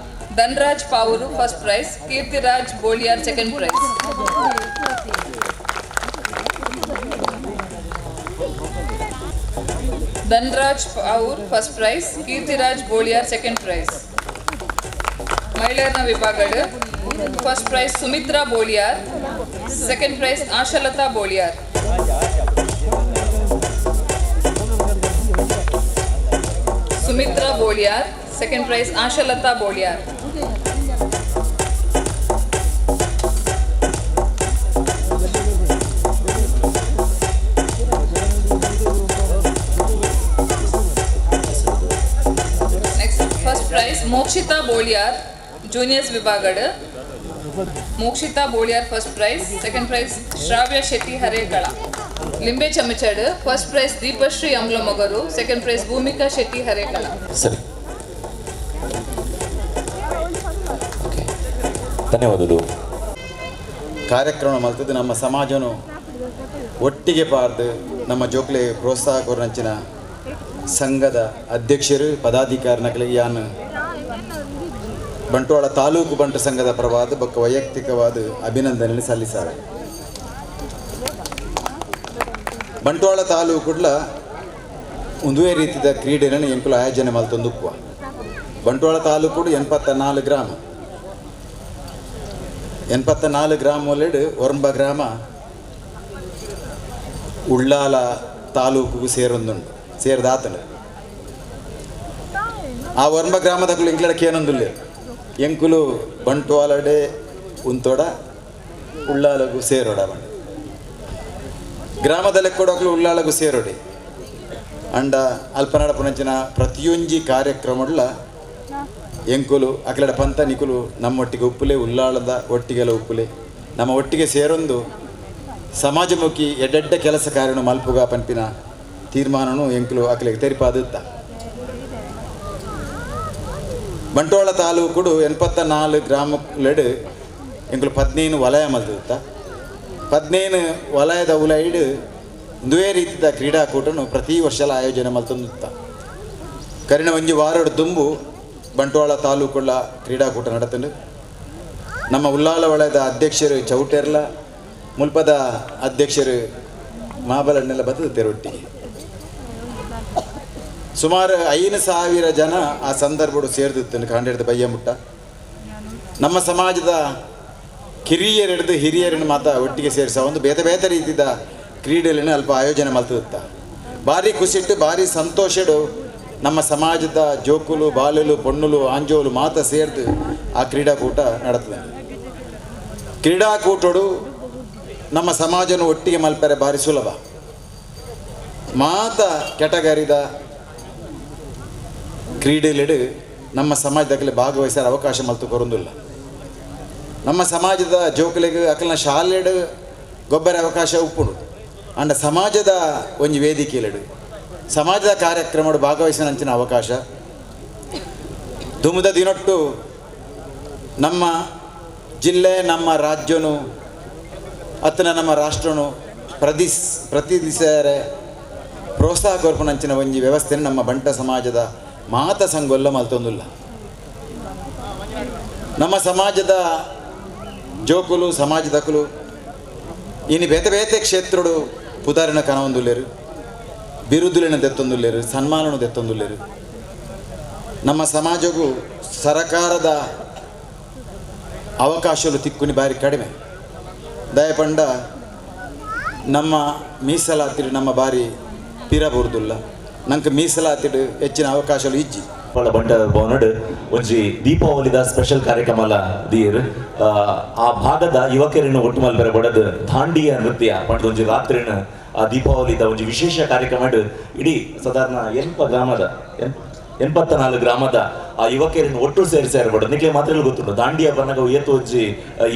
Dhanraj Pavuru first prize Keerthiraj Boliyar second prize Dhanraj Pavoor first prize Keerthiraj Boliyar second prize ಮಹಿಳೆಯರ ವಿಭಾಗದ first prize Sumitra Boliyar second prize Ashalatha Boliyar Sumitra Boliyar second prize Ashalatha Boliyar next first prize Mokshitha Boliyar juniors ವಿಭಾಗದ Mokshitha Boliyar first prize second prize Shravya Shetty Harekala Limbe Chamachadu first prize Deepashree Amlamogaru second prize Bhoomika Shetty Harekala ಸರಿ ಧನ್ಯವಾದಗಳು. ಕಾರ್ಯಕ್ರಮ ಮಲ್ತದ್ದು ನಮ್ಮ ಸಮಾಜನು ಒಟ್ಟಿಗೆ ಪಾರ್ದು ನಮ್ಮ ಜೋಕ್ಲೆ ಪ್ರೋತ್ಸಾಹ ಕೊರಂಚಿನ ಸಂಘದ ಅಧ್ಯಕ್ಷರು ಪದಾಧಿಕಾರಿನಗಳಿಗೆ ಯಾನು ಬಂಟ್ವಾಳ ತಾಲೂಕು ಬಂಟ ಸಂಘದ ಪರವಾದ ಬೊಕ್ಕ ವೈಯಕ್ತಿಕವಾದ ಅಭಿನಂದನೆ ಸಲ್ಲಿಸಾರೆ. ಬಂಟ್ವಾಳ ತಾಲೂಕುಡ್ಲ ಒಂದುವೇ ರೀತಿಯ ಕ್ರೀಡೆಯನ್ನು ಎಂಕುಲು ಆಯೋಜನೆ ಮಲ್ತೊಂದುಪ್ಪುವ. ಬಂಟ್ವಾಳ ತಾಲೂಕು 84 ಗ್ರಾಮ 84 ಗ್ರಾಮ ಒಲೆಡು ಒರಂಬ ಗ್ರಾಮ ಉಳ್ಳಾಲ ತಾಲೂಕಿಗೂ ಸೇರೊಂದುಂಡು ಸೇರಿದಾತನು. ಆ ಒರಂಬ ಗ್ರಾಮದಕ್ಕೂ ಎಂಕ್ಲಡಕ್ಕೆ ಏನೊಂದಿಲ್ಲ ಎಂಕುಲು ಬಂಟ್ವಾಳಡೆ ಉಂತೋಡ ಉಳ್ಳಾಲಗೂ ಸೇರೋಡ ಬಂಡ ಗ್ರಾಮದಲ್ಲಿ ಕೊಡೋಕ್ಲು ಉಳ್ಳಾಲಗೂ ಸೇರೋಡಿ ಅಂಡ ಅಲ್ಪನಾಡ ಪುನಂಚಿನ ಪ್ರತಿಯೊಂಜಿ ಕಾರ್ಯಕ್ರಮಡ್ಲ ಎಂಕುಲು ಅಕಲಡ ಪಂತ ನಿಕುಲು ನಮ್ಮೊಟ್ಟಿಗೆ ಉಪ್ಪುಲೆ ಉಳ್ಳಾಳದ ಒಟ್ಟಿಗೆಲ್ಲ ಉಪ್ಪುಲೆ ನಮ್ಮ ಒಟ್ಟಿಗೆ ಸೇರೊಂದು ಸಮಾಜಮುಖಿ ಎಡ್ಡೆಡ್ಡ ಕೆಲಸ ಕಾರ್ಯನು ಮಲ್ಪುಗ ಪನ್ಪಿನ ತೀರ್ಮಾನನು ಎಂಕುಲು ಅಕಲಿಗೆ ತೆರಿಪಾದುತ್ತ. ಬಂಟ್ವಾಳ ತಾಲೂಕುಡು 84 ಗ್ರಾಮಲೆಡು ಎಂಕುಲು 15 ವಲಯ ಮಲ್ದುತ್ತ. 15 ವಲಯದ ಉಲೈಡು ಒಂದುವೇ ರೀತಿಯ ಕ್ರೀಡಾಕೂಟನು ಪ್ರತಿ ವರ್ಷಲ ಆಯೋಜನೆ ಮಲ್ತೊಂದುತ್ತ. ಕರಿಣ ಒಂಜಿ ವಾರಡು ದುಂಬು ಬಂಟ್ವಾಳ ತಾಲೂಕುಳ್ಳ ಕ್ರೀಡಾಕೂಟ ನಡತಂಡು. ನಮ್ಮ ಉಲ್ಲಾಳ ವಲಯದ ಅಧ್ಯಕ್ಷರು ಚೌಟೆರ್ಲ ಮುಲ್ಪದ ಅಧ್ಯಕ್ಷರು ಮಹಾಬಲನ್ನೆಲ್ಲ ಬತ್ತದ ತೆರೊಟ್ಟಿಗೆ ಸುಮಾರು 5,000 ಜನ ಆ ಸಂದರ್ಭಡು ಸೇರಿದಿತ್ತು ಕಾಂಡೇಡ್ದ ಬಯ್ಯಮುಟ್ಟ. ನಮ್ಮ ಸಮಾಜದ ಕಿರಿಯರೆಡ್ದು ಹಿರಿಯರನ್ನು ಮಾತ ಒಟ್ಟಿಗೆ ಸೇರಿಸ ಒಂದು ಬೇತೆ ಬೇತೆ ರೀತಿಯ ಕ್ರೀಡೆಯನ್ನು ಅಲ್ಪ ಆಯೋಜನೆ ಮಲ್ತದಿತ್ತ. ಭಾರಿ ಖುಷಿಟ್ಟು ಭಾರಿ ಸಂತೋಷಡು ನಮ್ಮ ಸಮಾಜದ ಜೋಕುಲು ಬಾಲುಲು ಪೊಣ್ಣುಲು ಆಂಜೋಲು ಮಾತ ಸೇರ್ದು ಆ ಕ್ರೀಡಾಕೂಟ ನಡತದೆ. ಕ್ರೀಡಾಕೂಟಡು ನಮ್ಮ ಸಮಾಜನ ಒಟ್ಟಿಗೆ ಮಲ್ಪರೆ ಭಾರಿ ಸುಲಭ. ಮಾತ ಕೆಟಗರಿದ ಕ್ರೀಡೆಲೆಡು ನಮ್ಮ ಸಮಾಜದಾಗಲೇ ಭಾಗವಹಿಸಲು ಅವಕಾಶ ಮಲ್ತು ಕೊರೊಂದಿಲ್ಲ. ನಮ್ಮ ಸಮಾಜದ ಜೋಕುಲೆಗ್ ಅಕಲ್ನ ಶಾಲೆಡು ಗೊಬ್ಬರ ಅವಕಾಶ ಉಪ್ಪುಂಡು. ಅಂಡ ಸಮಾಜದ ಒಂಜಿ ವೇದಿಕೆಲೆಡು ಸಮಾಜದ ಕಾರ್ಯಕ್ರಮಡು ಭಾಗವಹಿಸಿನಂಚಿನ ಅವಕಾಶ ದುಮುದ ದಿನೊಟ್ಟು ನಮ್ಮ ಜಿಲ್ಲೆ ನಮ್ಮ ರಾಜ್ಯನು ಅತ್ತನ ನಮ್ಮ ರಾಷ್ಟ್ರನು ಪ್ರತಿದಿಸರೆ ಪ್ರೋತ್ಸಾಹ ಕೊರ್ಪುನಂಚಿನ ಒಂಜಿ ವ್ಯವಸ್ಥೆನ ನಮ್ಮ ಬಂಟ ಸಮಾಜದ ಮಾತ ಸಂಗೊಲ್ಲ ಮಲ್ತೊಂದುಲ್ಲ. ನಮ್ಮ ಸಮಾಜದ ಜೋಕುಲು ಸಮಾಜದಕುಲು ಇನ್ನು ಬೇತೆ ಬೇತೆ ಕ್ಷೇತ್ರಡು ಪುದಾರಿನ ಕನವೊಂದುಲ್ಲೇರು, ಬಿರುದುಲಿನ ದೆತ್ತೊಂದುಲ್ಲೇರು, ಸನ್ಮಾನನು ದೆತ್ತೊಂದುಲ್ಲೇರು. ನಮ್ಮ ಸಮಾಜಕ್ಕೂ ಸರಕಾರದ ಅವಕಾಶಗಳು ತಿಕ್ಕುನಿ ಬಾರಿ ಕಡಿಮೆ. ದಯಪಂಡ ನಮ್ಮ ಮೀಸಲಾತಿಡು ನಮ್ಮ ಬಾರಿ ಪಿರ ಬುರ್ದುಲ್ಲ, ನಂಗೆ ಮೀಸಲಾತಿಡು ಹೆಚ್ಚಿನ ಅವಕಾಶಗಳು ಇಜ್ಜಿ. ಬಂಟ ಭವನಡ್ ಒಂಜಿ ದೀಪಾವಳಿದ ಸ್ಪೆಷಲ್ ಕಾರ್ಯಕ್ರಮ ದೀರ್ ಆ ಭಾಗದ ಯುವಕರನ್ನು ಒಟ್ಟು ಮಲ್ಪೆರೆ ಬಡದ್ ದಾಂಡಿಯ ನೃತ್ಯ ಪಂಡ ಒಂಜಿ ರಾತ್ರಿನ ಆ ದೀಪಾವಳಿದ ಒಂಜಿ ವಿಶೇಷ ಕಾರ್ಯಕ್ರಮ ಇಡೀ ಸಾಧಾರಣ 84 ಗ್ರಾಮದ ಆ ಯುವಕರನ್ನು ಒಟ್ಟು ಸೇರಿ ಸೇರ್ಬಾರ್ದು. ನಿಕ್ಲೆ ಮಾತ್ರ ಗೊತ್ತುಂಟು ದಾಂಡಿಯ ಬನ್ನಗ ಏತು ಒಂಜಿ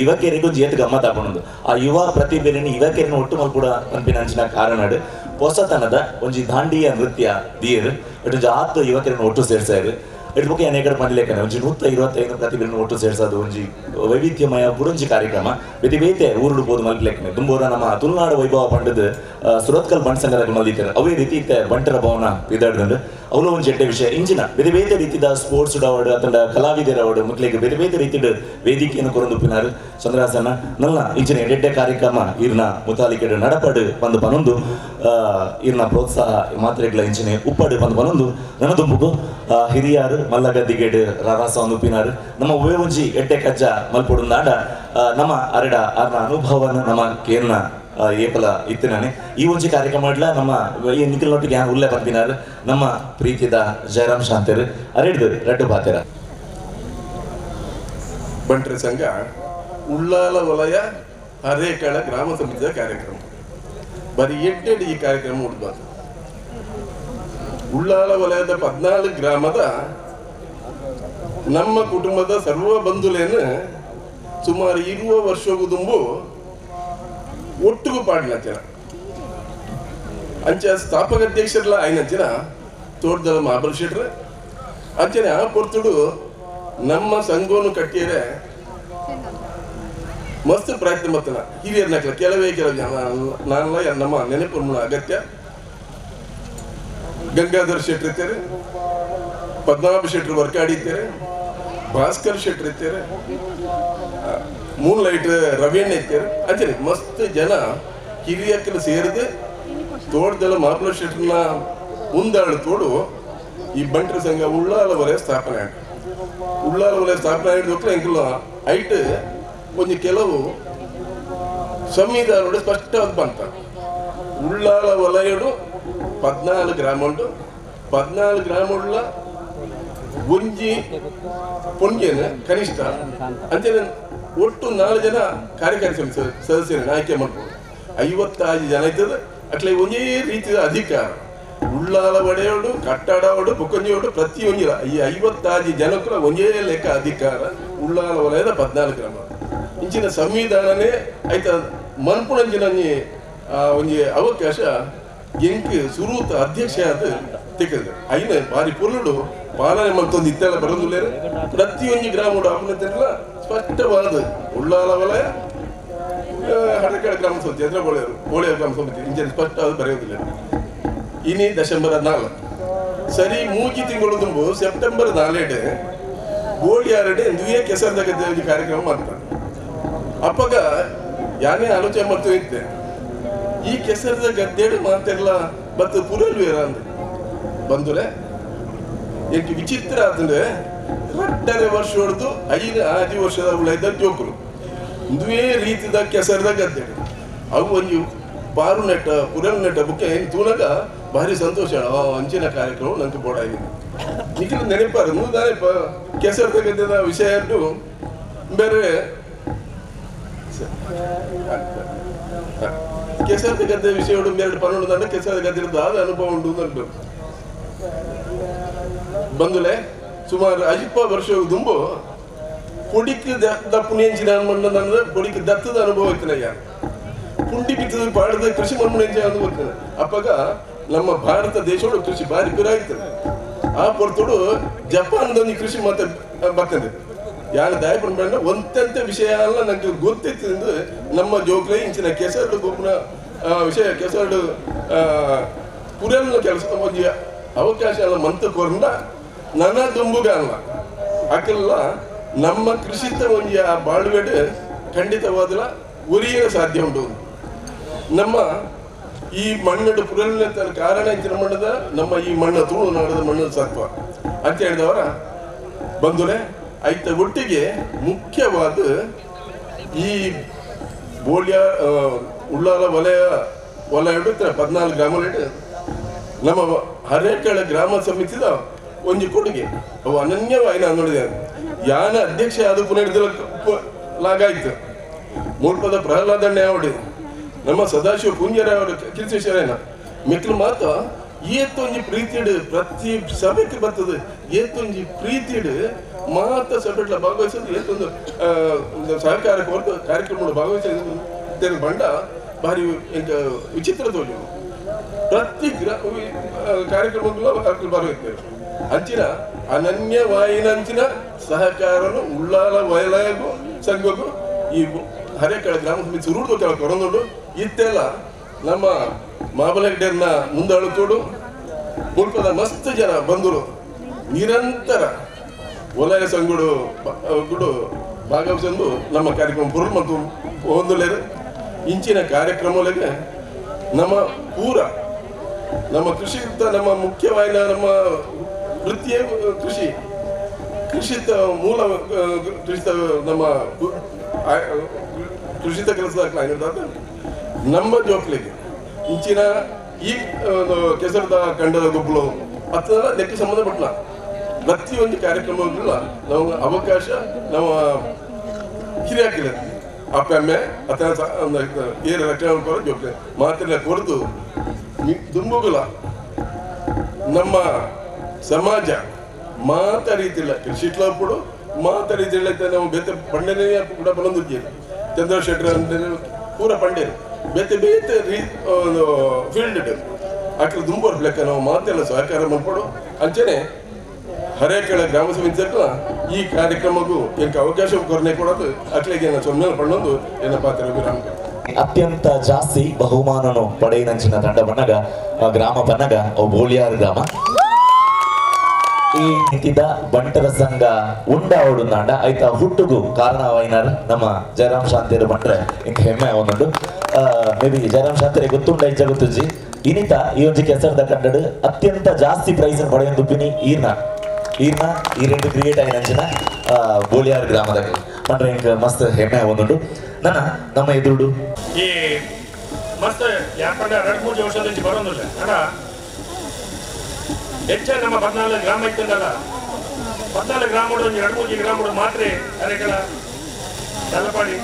ಯುವಕರಿಗೆ ಒಂಜಿ ಏತು ಗಮ್ಮತ್ ಹಾಕೊಂಡು ಆ ಯುವ ಪ್ರತಿಭೆಯನ್ನು ಯುವಕರನ್ನು ಒಟ್ಟು ಮಲ್ಪುಡ ಪನ್ಪಿನ ಅಂಚಿನ ಕಾರಣಡ್ ಹೊಸತನದ ಒಂಜಿ ದಾಂಡಿಯ ನೃತ್ಯ ದಿಯರ್ ಒಂಜಿ ಆತು ಯುವಕರನ್ನು ಒಟ್ಟು ಸೇರ್ಸಾರು. ಇದ್ರ ಬಗ್ಗೆ ಅನೇಕ ಪಂಡಿಲೇಖನ ಒಂಜಿ 125 ಪ್ರತಿಭೆಯನ್ನು ಒಟ್ಟು ಸೇರ್ಸೋದು ಒಂಜಿ ವೈವಿಧ್ಯಮಯ ಬುಡೊಂಜಿ ಕಾರ್ಯಕ್ರಮ ಬೇತೆ ಬೇತೆ ಊರುಡು ಪೋದು ಮಲ್ಪಲೇಖನೆ ದುಂಬೋರ ನಮ್ಮ ತುಳುನಾಡು ವೈಭವ ಪಂಡದ ಸುರತ್ಕಲ್ ಬಂಟ್ ಸಂಘದ ಮಲ್ದಿದ್ದಾರೆ. ಅವೇ ರೀತಿ ಇತ್ತೆ ಬಂಟರ ಭವನ ಇದಾಡ್ದಂಡು ಅವಳು ಒಂಜಿ ಎಡ್ಡೆ ವಿಷಯ ಇಂಜಿನ ಬೇರೆ ಬೇರೆ ರೀತಿದ ಸ್ಪೋರ್ಟ್ಸ್ ಅವಾರ್ಡ್ ಅಥವಾ ಕಲಾವಿದರ ಅವಾರ್ಡ್ ಮಕ್ಕಳಿಗೆ ಬೇರೆ ಬೇರೆ ರೀತಿಯ ವೇದಿಕೆಯನ್ನು ಕೊರೊಂದುಪ್ಪಿನಾರು ಚಂದ್ರಹಾಸನ ನಲ್ಲ ಇಂಚಿನ ಎಡ್ಡೆ ಕಾರ್ಯಕ್ರಮ ಇರ್ನ ಮುತಾಲಿಕೆಡು ನಡಪಡು ಬಂದು ಪನೊಂದು ಇರ್ನ ಪ್ರೋತ್ಸಾಹ ಮಾತ್ರೆಗಳ ಇಂಚಿನ ಉಪ್ಪಡು ಬಂದು ಪನೊಂದು ನನ್ನ ದುಂಬುಗು ಹಿರಿಯಾರು ಮಲ್ಲಗದ್ದಿಗೇಡು ರಾರಾಸ ಒಂದು ಉಪ್ಪಿನಾರು ನಮ್ಮ ಉವೆ ಒಂಜಿ ಎಡ್ಡೆ ಕಜ್ಜ ಮಲ್ಪೊಡುಂದಾಂಡ ನಮ್ಮ ಅರಡ ಅರ್ನ ಅನುಭವನ ನಮ್ಮ ಕೇರ್ನ ಏಪಲ ಇತ್ತಿನಾನೆ ಈ ಒಂಜಿ ಕಾರ್ಯಕ್ರಮ ನಮ್ಮ ಈ ನಿಖಿಲ್ನೊಟ್ಟಿಗೆ ಯಾರು ಉಲ್ಲೆ ಬರ್ತಿನಾರು ನಮ್ಮ ಪ್ರೀತಿದ ಜಯರಾಮ್ ಶಾಂತರು ಅರೆಡ್ದು ರಡ್ಡು ಪಾತೆರ. ಬಂಟರ ಸಂಘ ಉಳ್ಳಾಲ ವಲಯ ಹರೇಕಳ ಗ್ರಾಮ ಸಮಿತಿಯ ಕಾರ್ಯಕ್ರಮ ಬರೀ ಎಡ್ಡೆಡ್ ಈ ಕಾರ್ಯಕ್ರಮ ಉಡ್ಬಾರ್ದು. ಉಳ್ಳಾಲ ವಲಯದ 14 ಗ್ರಾಮದ ನಮ್ಮ ಕುಟುಂಬದ ಸರ್ವ ಬಂಧುಲೇನು ಸುಮಾರು 20 ವರ್ಷಕ್ಕೂ ತುಂಬು ಒಟ್ಟಿಗೂ ಪಾಡಿನ ಜನ ಅಂಚ ಸ್ಥಾಪಕ ಅಧ್ಯಕ್ಷರಲ್ಲ ಆಯ್ನಂಚಿನ ತೋಟದ ಮಹಾಬಲ್ ಶೆಟ್ರು ಅಂಚನೆ ಆ ಪೊರ್ತುಡು ನಮ್ಮ ಸಂಘವನ್ನು ಕಟ್ಟಿಯರೆ ಮಸ್ತ್ ಪ್ರಯತ್ನ ಮತ್ತನ ಹಿರಿಯರ್ನಕ್ಲ ಕೆಲವೇ ಕೆಲವು ಜನ ನಾನಲ್ಲ ನಮ್ಮ ನೆನಪು ಅಗತ್ಯ. ಗಂಗಾಧರ್ ಶೆಟ್ರು ಇರ್ತಾರೆ, ಪದ್ಮನಾಭ ಶೆಟ್ರು ವರ್ಕಾಡಿ ಇರ್ತಾರೆ, ಭಾಸ್ಕರ್ ಶೆಟ್ರು ಇರ್ತಾರೆ, ಮೂನ್ ಲೈಟ್ ರವಿಯಣ್ಣ ಇರ್ತಾರೆ. ಅಂಚನೆ ಮಸ್ತ್ ಜನ ಹಿರಿಯಕ್ಕಲು ಸೇರಿದು ತೋಟದಲ್ಲ ಮಾಪಲ ಶೆಟ್ರನ್ನ ಮುಂದಾಳು ತೋಡು ಈ ಬಂಟರ ಸಂಘ ಉಳ್ಳಾಲ ವಲಯ ಸ್ಥಾಪನೆ ಆಯ್ತು. ಉಳ್ಳಾಲ ವಲಯ ಸ್ಥಾಪನೆ ಆಗಿದ್ದಕ್ಕೂ ಎಂಕುಲ ಐಟ್ ಒಂಜಿ ಕೆಲವು ಸಂವಿಧಾನೋಡು ಸ್ಪಷ್ಟವಾದ ಬಂತ. ಉಳ್ಳಾಲ ವಲಯಡು 14 ಗ್ರಾಮ ಉಂಟು. 14 ಗ್ರಾಮ ಉಳ್ಳ ಒಂಜಿ ಪೊಂಜೆನ ಕನಿಷ್ಠ ಅಂಚನೆ ಒಟ್ಟು 4 ಜನ ಕಾರ್ಯಕಾರಿ ಸಮಿತಿ ಸದಸ್ಯರನ್ನು ಆಯ್ಕೆ ಮಾಡ್ಬೋದು. 55 ಜನ ಇದ್ದದ ಅಟ್ಲೆ ಒಂದೇ ರೀತಿಯ ಅಧಿಕಾರ ಉಳ್ಳಾಲ ಒಡೆಯೋಡು ಕಟ್ಟಡವಡು ಬೊಕ್ಕೊಂಜಿಯೋಡು ಪ್ರತಿಯೊಂದಿಲ್ಲ ಈ 55 ಜನಕ್ಕೂ ಒಂದೇ ಲೆಕ್ಕ ಅಧಿಕಾರ ಉಳ್ಳಾಲ ವಲಯದ 14 ಗ್ರಾಮ. ಇಂಚಿನ ಸಂವಿಧಾನನೇ ಆಯ್ತ ಮನ್ಪುಣಂಚಿನ ಒಂಜಿ ಅವಕಾಶ ಎಂಕ್ ಸುರೂತ ಅಧ್ಯಕ್ಷ ಆದ ತಿಕ್ಕದು ಐನ ಬಾರಿ ಪುರುಳು ಪಾಲನೆ ಮಲ್ತೊಂದು ಇತ್ತೆಲ್ಲ ಬರೋದಿಲ್ಲ. ಪ್ರತಿಯೊಂದು ಗ್ರಾಮಡು ಆಪನಂತೆಲ್ಲ ಸ್ಪಷ್ಟವಾದ ಉಳ್ಳಾಲ ವಲಯ ಹಡಕಡ ಗ್ರಾಮ ಸಮಿತಿ ಅಂದ್ರೆ ಬೋಳೆಯರು ಗ್ರಾಮ ಸಮಿತಿ ಇಂಚಿನ ಸ್ಪಷ್ಟವಾದ ಬರೆಯೋದಿಲ್ಲ. ಇನಿ ಡಿಸೆಂಬರ್ 4 ಸರಿ 3 ತಿಂಗಳು ತುಂಬು ಸೆಪ್ಟೆಂಬರ್ 4 ಬೋಳಿಯಾರಡೆ ದುಯೇ ಕೆಸರದ ಗದ್ದೆ ಕಾರ್ಯಕ್ರಮ ಮಾಡ್ತಾರೆ. ಅಪ್ಪಗ ಯಾನೇ ಆಲೋಚನೆ ಮಾಡ್ತೀವಿ ಇತ್ತೆ ಈ ಕೆಸರದ ಗದ್ದೆಡು ಮಾತೆಲ್ಲ ಮತ್ತು ಪುರಲ್ವೇರ ಅಂದ್ರೆ ಬಂದ್ರೆ ಎಂಟು ವಿಚಿತ್ರ ಆತಂದ್ರೆ 2.5 ವರ್ಷ ಹೊಡೆದು 5 ವರ್ಷದ ಉಳಿದ ಜೋಕರು ಒಂದುವೇ ರೀತಿದ ಕೆಸರದ ಗದ್ದೆಡು ಅವು ಒಂದು ಪಾರು ನೆಟ್ಟ ಪುರಲ್ ನೆಟ್ಟ ಬುಕ್ಕೆ ಏನು ತೂನಗ ಭಾರಿ ಸಂತೋಷ. ಅಂಚಿನ ಕಾರ್ಯಕ್ರಮ ನಂಗೆ ಬೋಡಾಗಿದೆ. ನಿಖಿಲ್ ನೆನಪಾರ ನೂದಾನೆ ಕೆಸರು ತೆಗೆದ ವಿಷಯ ಬೇರೆ ಕೆಸರು ಗದ್ದೆ ವಿಷಯ ಎರಡು ಪನ್ನೊಂದು ದಂಡ ಕೆಸರು ಗದ್ದೆ ಆದ ಅನುಭವ ಉಂಟು ಅಂತ ಬಂದುಲೆ ಸುಮಾರು ಅಜಿಪ್ಪ ವರ್ಷ ದುಂಬು ಪುಡಿಕ್ ದಪ್ಪುನೇಂಚಿನ ಮಣ್ಣು ಪುಡಿಕ್ ದತ್ತದ ಅನುಭವ ಇತ್ತನಯ್ಯ. ಪುಂಡಿ ಬಿತ್ತದ ಪಾಡದ ಕೃಷಿ ಮಣ್ಣು ಅನುಭವ ಇರ್ತದೆ. ಅಪ್ಪಾಗ ನಮ್ಮ ಭಾರತ ದೇಶಗಳು ಕೃಷಿ ಭಾರಿ ಗುರಾಗ್ತದೆ. ಆ ಪೊರ್ತೋಡು ಜಪಾನ್ದೊಂದು ಕೃಷಿ ಮತ್ತೆ ಬರ್ತದೆ. ಯಾರು ದಾಯಪಡ ಒಂತೆಂತ ವಿಷಯ ಅಲ್ಲ ನಂಗೆ ಗೊತ್ತಿತ್ತು. ನಮ್ಮ ಜೋಕ್ಲೆ ಇಂಚಿನ ಕೆಸರು ಗೊಬ್ಬರ ವಿಷಯ ಕೆಸರು ಪುರಲ್ನ ಕೆಲಸ ಒಂದು ಅವಕಾಶ ಅಲ್ಲ ಮಂತ ಕೊರಂಡ ನನ್ನ ದುಂಬುಗ ಅಲ್ಲ ಅಕಲ್ಲ ನಮ್ಮ ಕೃಷಿತ ಒಂದು ಆ ಬಾಳ್ವೆಡ್ ಖಂಡಿತವಾದಲ ಉರಿಯ ಸಾಧ್ಯ ಉಂಟು. ನಮ್ಮ ಈ ಮಣ್ಣು ಪುರಲ್ನ ಕಾರಣ ಇಂಚಿನ ಮಣ್ಣದ ನಮ್ಮ ಈ ಮಣ್ಣು ತುಳು ನಾಡದ ಮಣ್ಣು ಸತ್ವ ಅಂತ ಹೇಳಿದವರ ಬಂಧುರೆ. ಐತ ಒಟ್ಟಿಗೆ ಮುಖ್ಯವಾದ ಈ ಬೋಳ್ಯ ಉಳ್ಳಾಲ ವಲಯ ವಲಯ 14 ಗ್ರಾಮಗಳು ನಮ್ಮ ಹರೇಕಳ ಗ್ರಾಮ ಸಮಿತಿದ ಒಂದು ಕೊಡುಗೆ ಅವು ಅನನ್ಯವಾಗಿ ನಾನು ನೋಡಿದೆ. ಯಾನ ಅಧ್ಯಕ್ಷ ಅದು ಪುನಃ ಲಾಗಾಯ್ತು. ಮೂಲ್ಪದ ಪ್ರಹ್ಲಾದಣ್ಣ ಅವಡಿ ನಮ್ಮ ಸದಾಶಿವ ಪುಂಜರ ಅವರು ಕೀರ್ತಿಶರೇನ ಮಿಕ್ಲು ಮಾತ್ರ ಏತೊಂಜಿ ಪ್ರೀತಿಡು ಪ್ರತಿ ಸಭೆಗೆ ಬರ್ತದೆ. ಏತೊಂಜಿ ಪ್ರೀತಿಡು ಮಾತ ಸಭೆಟ್ಲ ಭಾಗವಹಿಸೋದು ಏತೊಂದು ಸಹಕಾರ ಕೊರತು ಕಾರ್ಯಕ್ರಮ ಭಾಗವಹಿಸೋದು ಬಂಡ ಭಾರಿ ವಿಚಿತ್ರ ತೋಜು. ಪ್ರತಿ ಕಾರ್ಯಕ್ರಮಗಳು ಭಾಗವಹಿಸ್ತಾರೆ. ಅಂಚಿನ ಅನನ್ಯವಾಯಿನಂಚಿನ ಸಹಕಾರನು ಉಳ್ಳಾಲ ವಲಯಗೂ ಸಂಘಕ್ಕೂ ಈ ಹರೇಕಳ ಗ್ರಾಮ ಸಮಿತಿ ಸುರುಡು ಕೆಳ ಕೊರೊಂದುಂಡು. ಇತ್ತೆಲ್ಲ ನಮ್ಮ ಮಾಬಲಗಡ್ಡೆಯನ್ನ ಮುಂದಾಳುತ್ತೋಡು ಮುಲ್ಪದ ಮಸ್ತ್ ಜನ ಬಂದರು ನಿರಂತರ ವಲಯ ಸಂಘಡು ಗುಡು ಭಾಗವಹಿಸಲು ನಮ್ಮ ಕಾರ್ಯಕ್ರಮ ಪುರ್ ಮತ್ತು ಹೊಂದಲೇರು. ಇಂಚಿನ ಕಾರ್ಯಕ್ರಮಗಳಿಗೆ ನಮ್ಮ ಪೂರ ನಮ್ಮ ಕೃಷಿಯುಕ್ತ ನಮ್ಮ ಮುಖ್ಯವಾದ ನಮ್ಮ ವೃತ್ತಿಯೇ ಕೃಷಿ ಕೃಷಿತ ಮೂಲ ಕೃಷಿತ ನಮ್ಮ ಕೃಷಿತ ಕೆಲಸದ ನಮ್ಮ ಜೋಕ್ಲಿಗೆ ಇಂಚಿನ ಈ ಕೆಸರದ ಕಂಡದ ಗೊಬ್ಬಲು ಅಥವಾ ಲೆಕ್ಕ ಸಂಬಂಧಪಟ್ಟ ಪ್ರತಿಯೊಂದು ಕಾರ್ಯಕ್ರಮಗಳ ನಾವು ಅವಕಾಶ ನಮ್ಮ ಹಿರಿಯಾಕಿಲ್ಲ ಅಪ್ಪಮ್ಮೆ ಅಥವಾ ಏರ ರಕ್ಷಣೆ ಜೋಕ್ಲೆ ಮಾತಿನ ಕೊರತು ದುಂಬುಗುಲ ನಮ್ಮ ಸಮಾಜ ಮಾತ ರೀತಿಲ್ಲ ಕೃಷಿಟ್ಲప్పుడు ಮಾತ ರೀತಿಲ್ಲ. ನಾವು ಬೇತೆ ಪಂಡನೇ ಕೂಡ ಬಲೊಂದು ಚಂದ್ರ ಶೆಟ್ಟರ್ ಪೂರ ಪಂಡೇರು ಬೇತೆ ಬೇತೆ ರೀ ಫೀಲ್ಡ್ ಅಕ್ರ ದುಂಬೋರ್ ಲೆಕ್ಕ ನಾವು ಮಾತೆಲ್ಲ ಸಹಕಾರ ಮಾಡ್ಕೊಡು. ಅಂಚನೆ ಹರೇಕಳ ಗ್ರಾಮ ಸಮಿತಿ ಈ ಕಾರ್ಯಕ್ರಮಕ್ಕೂ ಎಂಕ ಅವಕಾಶ ಕೊರನೆ ಕೊಡೋದು ಅಕ್ಲೆಗೆ ಸೊನ್ನೆ ಪಣ್ಣೊಂದು ಎನ್ನ ಪಾತ್ರ ವಿರಾಮ. ಅತ್ಯಂತ ಜಾಸ್ತಿ ಬಹುಮಾನನು ಪಡೆಯಿನಂಚಿನ ತಂಡ ಬಣ್ಣಗ ಗ್ರಾಮ ಬಣ್ಣಗ ಬೋಳಿಯಾರ್ ಗ್ರಾಮ. ಈ ನಿಂತಿದ್ದ ಬಂಟರ ಸಂಘ ಉಂಡ ಓಡುಂದಾಂಡ ಐತ ಹುಟ್ಟುಗು ಕಾರಣವಾಯಿನಾರ್ ನಮ್ಮ ಜಯರಾಮ್ ಶಾಂತಿಯರು ಬಂಟ್ರೆ ಇಂಕ ಹೆಮ್ಮೆ ಒಂದುಂಡು. ಮೇ ಬಿ ಜಯರಾಮ್ ಶಾಂತಿಯರೇ ಗೊತ್ತುಂಡ ಇಜ್ಜ ಗೊತ್ತುಜ್ಜಿ. ಇನಿತ ಈ ಒಂಜಿ ಕೆಸರದ ಕಂಡಡು ಅತ್ಯಂತ ಜಾಸ್ತಿ ಪ್ರೈಸ್ ಪಡೆಯೊಂದುಪ್ಪಿನಿ ಈರ್ನ ಈರ್ನ ಈ రెండు ಕ್ರಿಯೇಟ್ అయినంచిన ಬೋಳಿಯಾರ್ ಗ್ರಾಮದ ಬಂಟ್ರೆ ಇಂಕ ಮಸ್ತ್ ಹೆಮ್ಮೆ ಒಂದುಂಡು. ನನ್ನ ನಮ್ಮ ಎದುರುಡು ಈ ಮಸ್ತ್ ಯಾಕಂದ್ರೆ 2-3 ವರ್ಷದಿಂದ ಬರೋದಿಲ್ಲ ಅಣ್ಣ. ಹೆಚ್ಚ ನಮ್ಮ 14 ಗ್ರಾಮ ಇತ್ತಲ್ಲ, 14 ಗ್ರಾಮ 2-3 ಗ್ರಾಮ ಮಾತ್ರ ಅರೆಗಳ ತಲಪಾಡಿ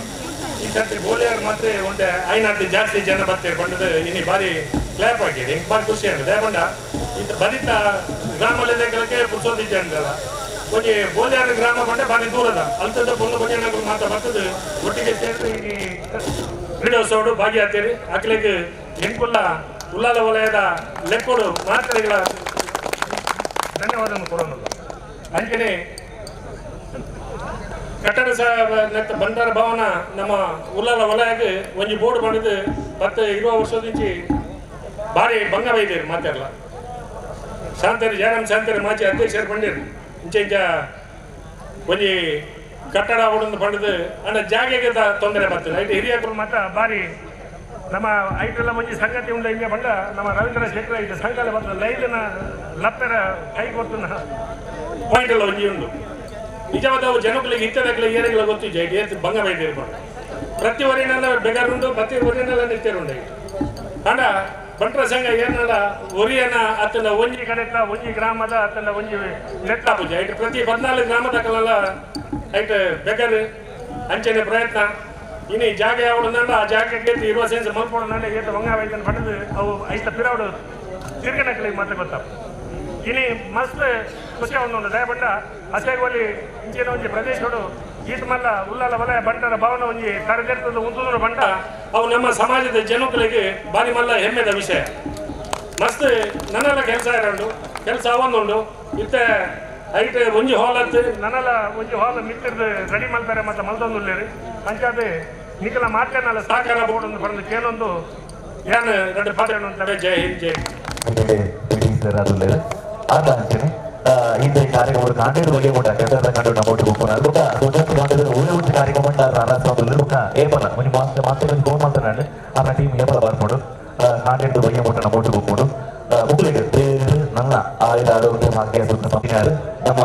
ಈ ಸರ್ತಿ ಬೋಳಿಯಾರ್ ಮಾತ್ರ ಒಂದೇ ಐನಾತಿ ಜಾಸ್ತಿ ಜನ ಬರ್ತಾರೆ ಬಂದದ್ದು ಇನ್ನು ಭಾರಿ ಕ್ಲಾಪ್ ಆಗಿದೆ. ಭಾರಿ ಖುಷಿ ಆಗಿದೆ. ಬಂಡ ಇದು ಬರಿತ ಗ್ರಾಮಲ್ಲದೆ ಕೆಲಕ್ಕೆ ಪುರ್ಸೋದಿದ್ದೆ ಅಂತಲ್ಲ. ಒಂಜಿ ಬೋಳಿಯಾರ್ ಗ್ರಾಮ ಬಂಡೆ ಭಾರಿ ದೂರದ ಅಲ್ತದ ಪೊಲ್ಲ ಬಜನಗಳು ಮಾತ್ರ ಬರ್ತದೆ. ಒಟ್ಟಿಗೆ ಸೇರಿ ಈ ಕ್ರೀಡೋತ್ಸವಡು ಭಾಗಿಯಾಗ್ತೀರಿ. ಅಕ್ಲೆಗೆ ಎಂಕುಲ್ಲ ಉಲ್ಲಾಲ ವಲಯದ ಲೆಕ್ಕೋಡು ಮಾತ್ರೆಗಳ ಧನ್ಯವಾದ ಕೊಡೋಣ. ಅಂಚನೆ ಕಟ್ಟಡ ಬಂಡಾರ ಭವನ ನಮ್ಮ ಉಲ್ಲಾಲ ವಲಯಕ್ಕೆ ಒಂಜಿ ಬೋರ್ಡ್ ಮಾಡಿದ್ದು 10-20 ವರ್ಷದಿಂಚಿ ಭಾರಿ ಭಂಗ ಬೈದೇರಿ ಮಾತಾಡಲ್ಲ. ಶಾಂತರಿ ಜಯರಾಮ್ ಶಾಂತರಿ ಮಾಜಿ ಅಧ್ಯಕ್ಷರು ಬಂದಿರು. ಇಂಚ ಇಂಚ ಒಂಜಿ ಕಟ್ಟಡ ಹೊಡೆದು ಪಡೆದು ಅಂಡ ಜಾಗೆಗೆ ತೊಂದರೆ ಬರ್ತದೆ. ಐಟ್ ಹಿರಿಯಕರು ಮಾತ್ರ ಭಾರಿ ನಮ್ಮ ಐಟೆಲ್ಲ ಒಂಜಿ ಸಂಗತಿ ಉಂಡ ಹಿಂಗೆ ಬಂಡ ನಮ್ಮ ರವೀಂದ್ರ ಶೆಟ್ಟರ್ ಐತೆ ಸಂಘಲ ಬರ್ತದೆ ಲೈಲಿನ ಲಪ್ಪೆರ ಕೈ ಕೊಟ್ಟು ಪಾಯಿಂಟ್ ಎಲ್ಲ ಒಂಜಿ ಉಂಡು. ನಿಜವಾದ ಅವು ಜನಗಳಿಗೆ ಇತ್ತದಕ್ಕೆ ಏರಿಗಳ ಗೊತ್ತಿಜ್ಜ ಐಟ್ ಏತ್ ಭಂಗ ಬೈದಿರ್ಬೋದು. ಪ್ರತಿ ವರಿನೆಲ್ಲ ಬೆಗರುಂಡು, ಪ್ರತಿ ವರಿನೆಲ್ಲ ನಿತ್ಯರುಂಡು ಐಟ್. ಆಂಡ ಬಂಟರ ಸಂಘ ಏನಲ್ಲ ಒರಿಯನ ಅತ್ತಂಡ ಒಂಜಿ ಕಡೆತ ಒಂಜಿ ಗ್ರಾಮದ ಅತ್ತಂಡ ಒಂಜಿ ನೆಟ್ಟ ಪೂಜೆ ಐಟ್ ಪ್ರತಿ 14 ಗ್ರಾಮದ ಕಲಲ್ಲ ಐಟ್ ಬೆಗರ್ ಅಂಚನೆ ಪ್ರಯತ್ನ ಇನ್ನು ಈ ಜಾಗ ಯಾವಡು ಆ ಜಾಗಕ್ಕೆ ಇರುವ ಸೆನ್ಸ್ ಮಲ್ಪೋಡು ಏತ ವಂಗ ವೈದ್ಯನ ಪಡೆದು ಅವು ಐತ ಪಿರವಡು ತಿರ್ಗಣಕಲಿಗೆ ಮತ್ತೆ ಗೊತ್ತಾವ ಇನಿ ಮಸ್ತ್ ಖುಷಿ ಒಂದು ದಯಪಂಡ ಅಸೇಗೋಲಿ ಇಂಚಿನ ಒಂಜಿ ಪ್ರದೇಶಗಳು ಈತ ಮಲ್ಲ ಉಲ್ಲಾಲ ವಲಯ ಬಂಟರ ಭವನ ಒಂಜಿ ಕರೆದೆರ್ತದ ಉಂತುದ ಬಂಟ ಅವು ನಮ್ಮ ಸಮಾಜದ ಜನಗಳಿಗೆ ಬಾರಿ ಮಲ್ಲ ಹೆಮ್ಮೆದ ವಿಷಯ. ಮಸ್ತ್ ನನ್ನೆಲ್ಲ ಕೆಲಸ ಇರೋಂಡು ಕೆಲಸ ಅವೊಂದುಂಡು ಇತ್ತೆ ಐಟ್ ಒಂಜಿ ಹಾಲ್ ಹತ್ತು ನನ್ನೆಲ್ಲ ಒಂಜಿ ಹಾಲ್ ಮಿತ್ತಿರ್ದು ರೆಡಿ ಮಾಡ್ತಾರೆ ಮತ್ತೆ ಮಲ್ತೊಂದುಲ್ಲೇರಿ ಅಂಚಾದ ನಿಖಲ ಮಾತೇನಲ್ಲ ಸಹಕಾರ ಬೋರ್ಡ್ ಒಂದು ಬರೆದು ಕೇಳೊಂದು ಏನು ಎರಡು ಪಾತ್ರ ಅಂತಾರೆ. ಜೈ ಹಿಂದ್ ಜೈ. ಇಂದ ಕಾರ್ಯಕ್ರಮ ಕಾಂಡೇಡು ಬಗ್ಗೆ ಕೂಡ ಕೆಲಸದ ಕಂಡು ನಮ್ಮ ಒಟ್ಟಿಗೆ ಹೋಗೋಣ ಬೊಕ್ಕ ದೊಡ್ಡ ಕಾಂಡೇಡು ಊರೇ ಉಂಟು ಕಾರ್ಯಕ್ರಮ ರಾಧಾಸ್ವಾಮಿ ಏಪಲ ಒಂಜಿ ಮಾಸ್ಟರ್ ಮಾಸ್ಟರ್ ಒಂಜಿ ಫೋನ್ ಮಾಡ್ತಾನೆ ಆರ್ನ ಟೀಮ್ ಏಪಲ ಬರ್ಕೊಂಡು ಕಾಂಡೇಡು ಬಗ್ಗೆ ಕೂಡ ನಮ್ಮ ಒಟ್ಟಿಗೆ ಹೋಗ್ಕೊಂಡು ಮುಕ್ಕಳಿಗೆ ನನ್ನ ಆಯುಧ ಆರೋಗ್ಯ ಭಾಗ್ಯ ಸುತ್ತ ನಮ್ಮ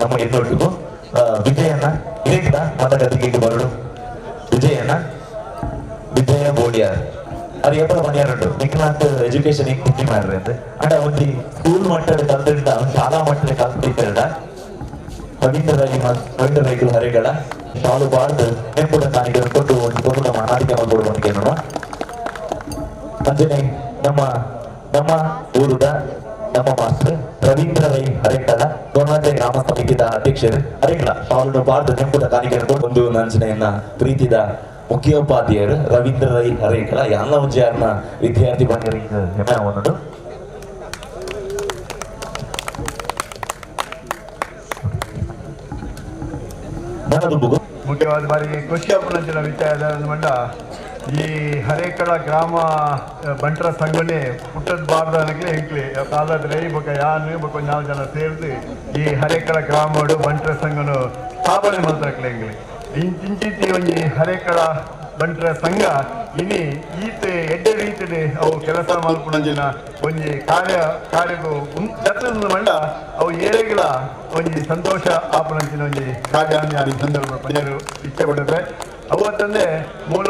ನಮ್ಮ ಎಲ್ಲೊಟ್ಟಿಗೂ ವಿಜಯನ ಇರೇಕಿದ ಮತಗತಿಗೆ ಬರಡು ವಿಜಯನ ವಿಜಯ ಬೋಡಿಯಾರ್ ಅದು ಏಪಲ ಮನೆಯಾರುಂಟು ನಿಖಲಾಂತ್ ಎಜುಕೇಶನ್ ಈಗ ಕುಟ್ಟಿ ಮಾಡ್ರಿ ಅಂತ ಅಂಡ ಒಂಜಿ ಸ್ಕೂಲ್ ಮಟ್ಟದ ಕಲ್ತಿಂಡ ಶಾಲಾ ಮಟ್ಟದ ಕಲ್ತಿದ್ದ ರವೀಂದ್ರ ರೈ ರವೀಂದ್ರ ರೈಗಳು ಹರಿಗಳ ಶಾಲು ಬಾರ್ದು ನೆಂಪುಡ ಕಾಣಿಕೆ ಕೊಟ್ಟು ಒಂದು ಕೊಟ್ಟು ನಮ್ಮ ಅನಾರಿಕೆ ಕೊಡುವಂತ ನೋಡುವ ಅಂಜನೆ ನಮ್ಮ ನಮ್ಮ ಊರುದ ನಮ್ಮ ಮಾಸ್ಟರ್ ರವೀಂದ್ರ ರೈ ಹರೇಕಳ ಗೋಣಾಂಜೆ ಗ್ರಾಮ ಸಮಿತಿಯ ಅಧ್ಯಕ್ಷರು ಹರೇಕಳ ಶಾಲು ಬಾರ್ದು ನೆಂಪುಡ ಕಾಣಿಕೆ ಕೊಟ್ಟು ಒಂದು ನಂಜನೆಯನ್ನ ಪ್ರೀತಿದ ಮುಖ್ಯೋಪಾಧ್ಯಾಯರು ರವೀಂದ್ರ ರೈ ಹರೇಕಳ ಎಲ್ಲ ಒಂಜಿ ವಿದ್ಯಾರ್ಥಿ ಬಂದಿರ ಹೆಮ್ಮೆ ಒಂದು ಮುಖ್ಯವಾದ ಬಾರಿ ಖುಷಿ ಅಪ್ಪನಂಚಿನ ವಿಚಾರ ಮಂಡ ಈ ಹರೇಕಳ ಗ್ರಾಮ ಬಂಟರ ಸಂಘನೆ ಪುಟ್ಟದ ಬಾರ್ದ ಅನ್ನಕ್ಕೆ ಎಂಕ್ಲಿ ಕಾಲದ ರೈ ಬೊಕ್ಕ ಯಾನು ಬೊಕ್ಕ ನಾಲ್ಕು ಜನ ಸೇರಿದು ಈ ಹರೇಕಳ ಗ್ರಾಮಡು ಬಂಟರ ಸಂಘನು ಸ್ಥಾಪನೆ ಮಾಡ್ತಾರಕ್ಲೆ ಎಂಕ್ಲಿ ಇಂಚಿಂಚಿತಿ ಒಂಜಿ ಹರೇಕಳ ಬಂಟರ ಸಂಘ ಇನಿ ಈತ ಎಡ್ಡೆ ರೀತಿಯಲ್ಲಿ ಅವು ಕೆಲಸ ಮಲ್ಪುನಂಚಿನ ಒಂಜಿ ಕಾರ್ಯ ಕಾರ್ಯಗೂ ಜತ್ನ ಮಂಡ ಅವು ಏರೆಗಳ ಒಂಜಿ ಸಂತೋಷ ಆಪುನಂಚಿನ ಒಂಜಿ ಕಾರ್ಯ ಈ ಸಂದರ್ಭ ಪಂಜರು ಇಚ್ಛೆ ಪಡುತ್ತೆ. ಅವು ಅಂತಂದೆ ಮೂಲ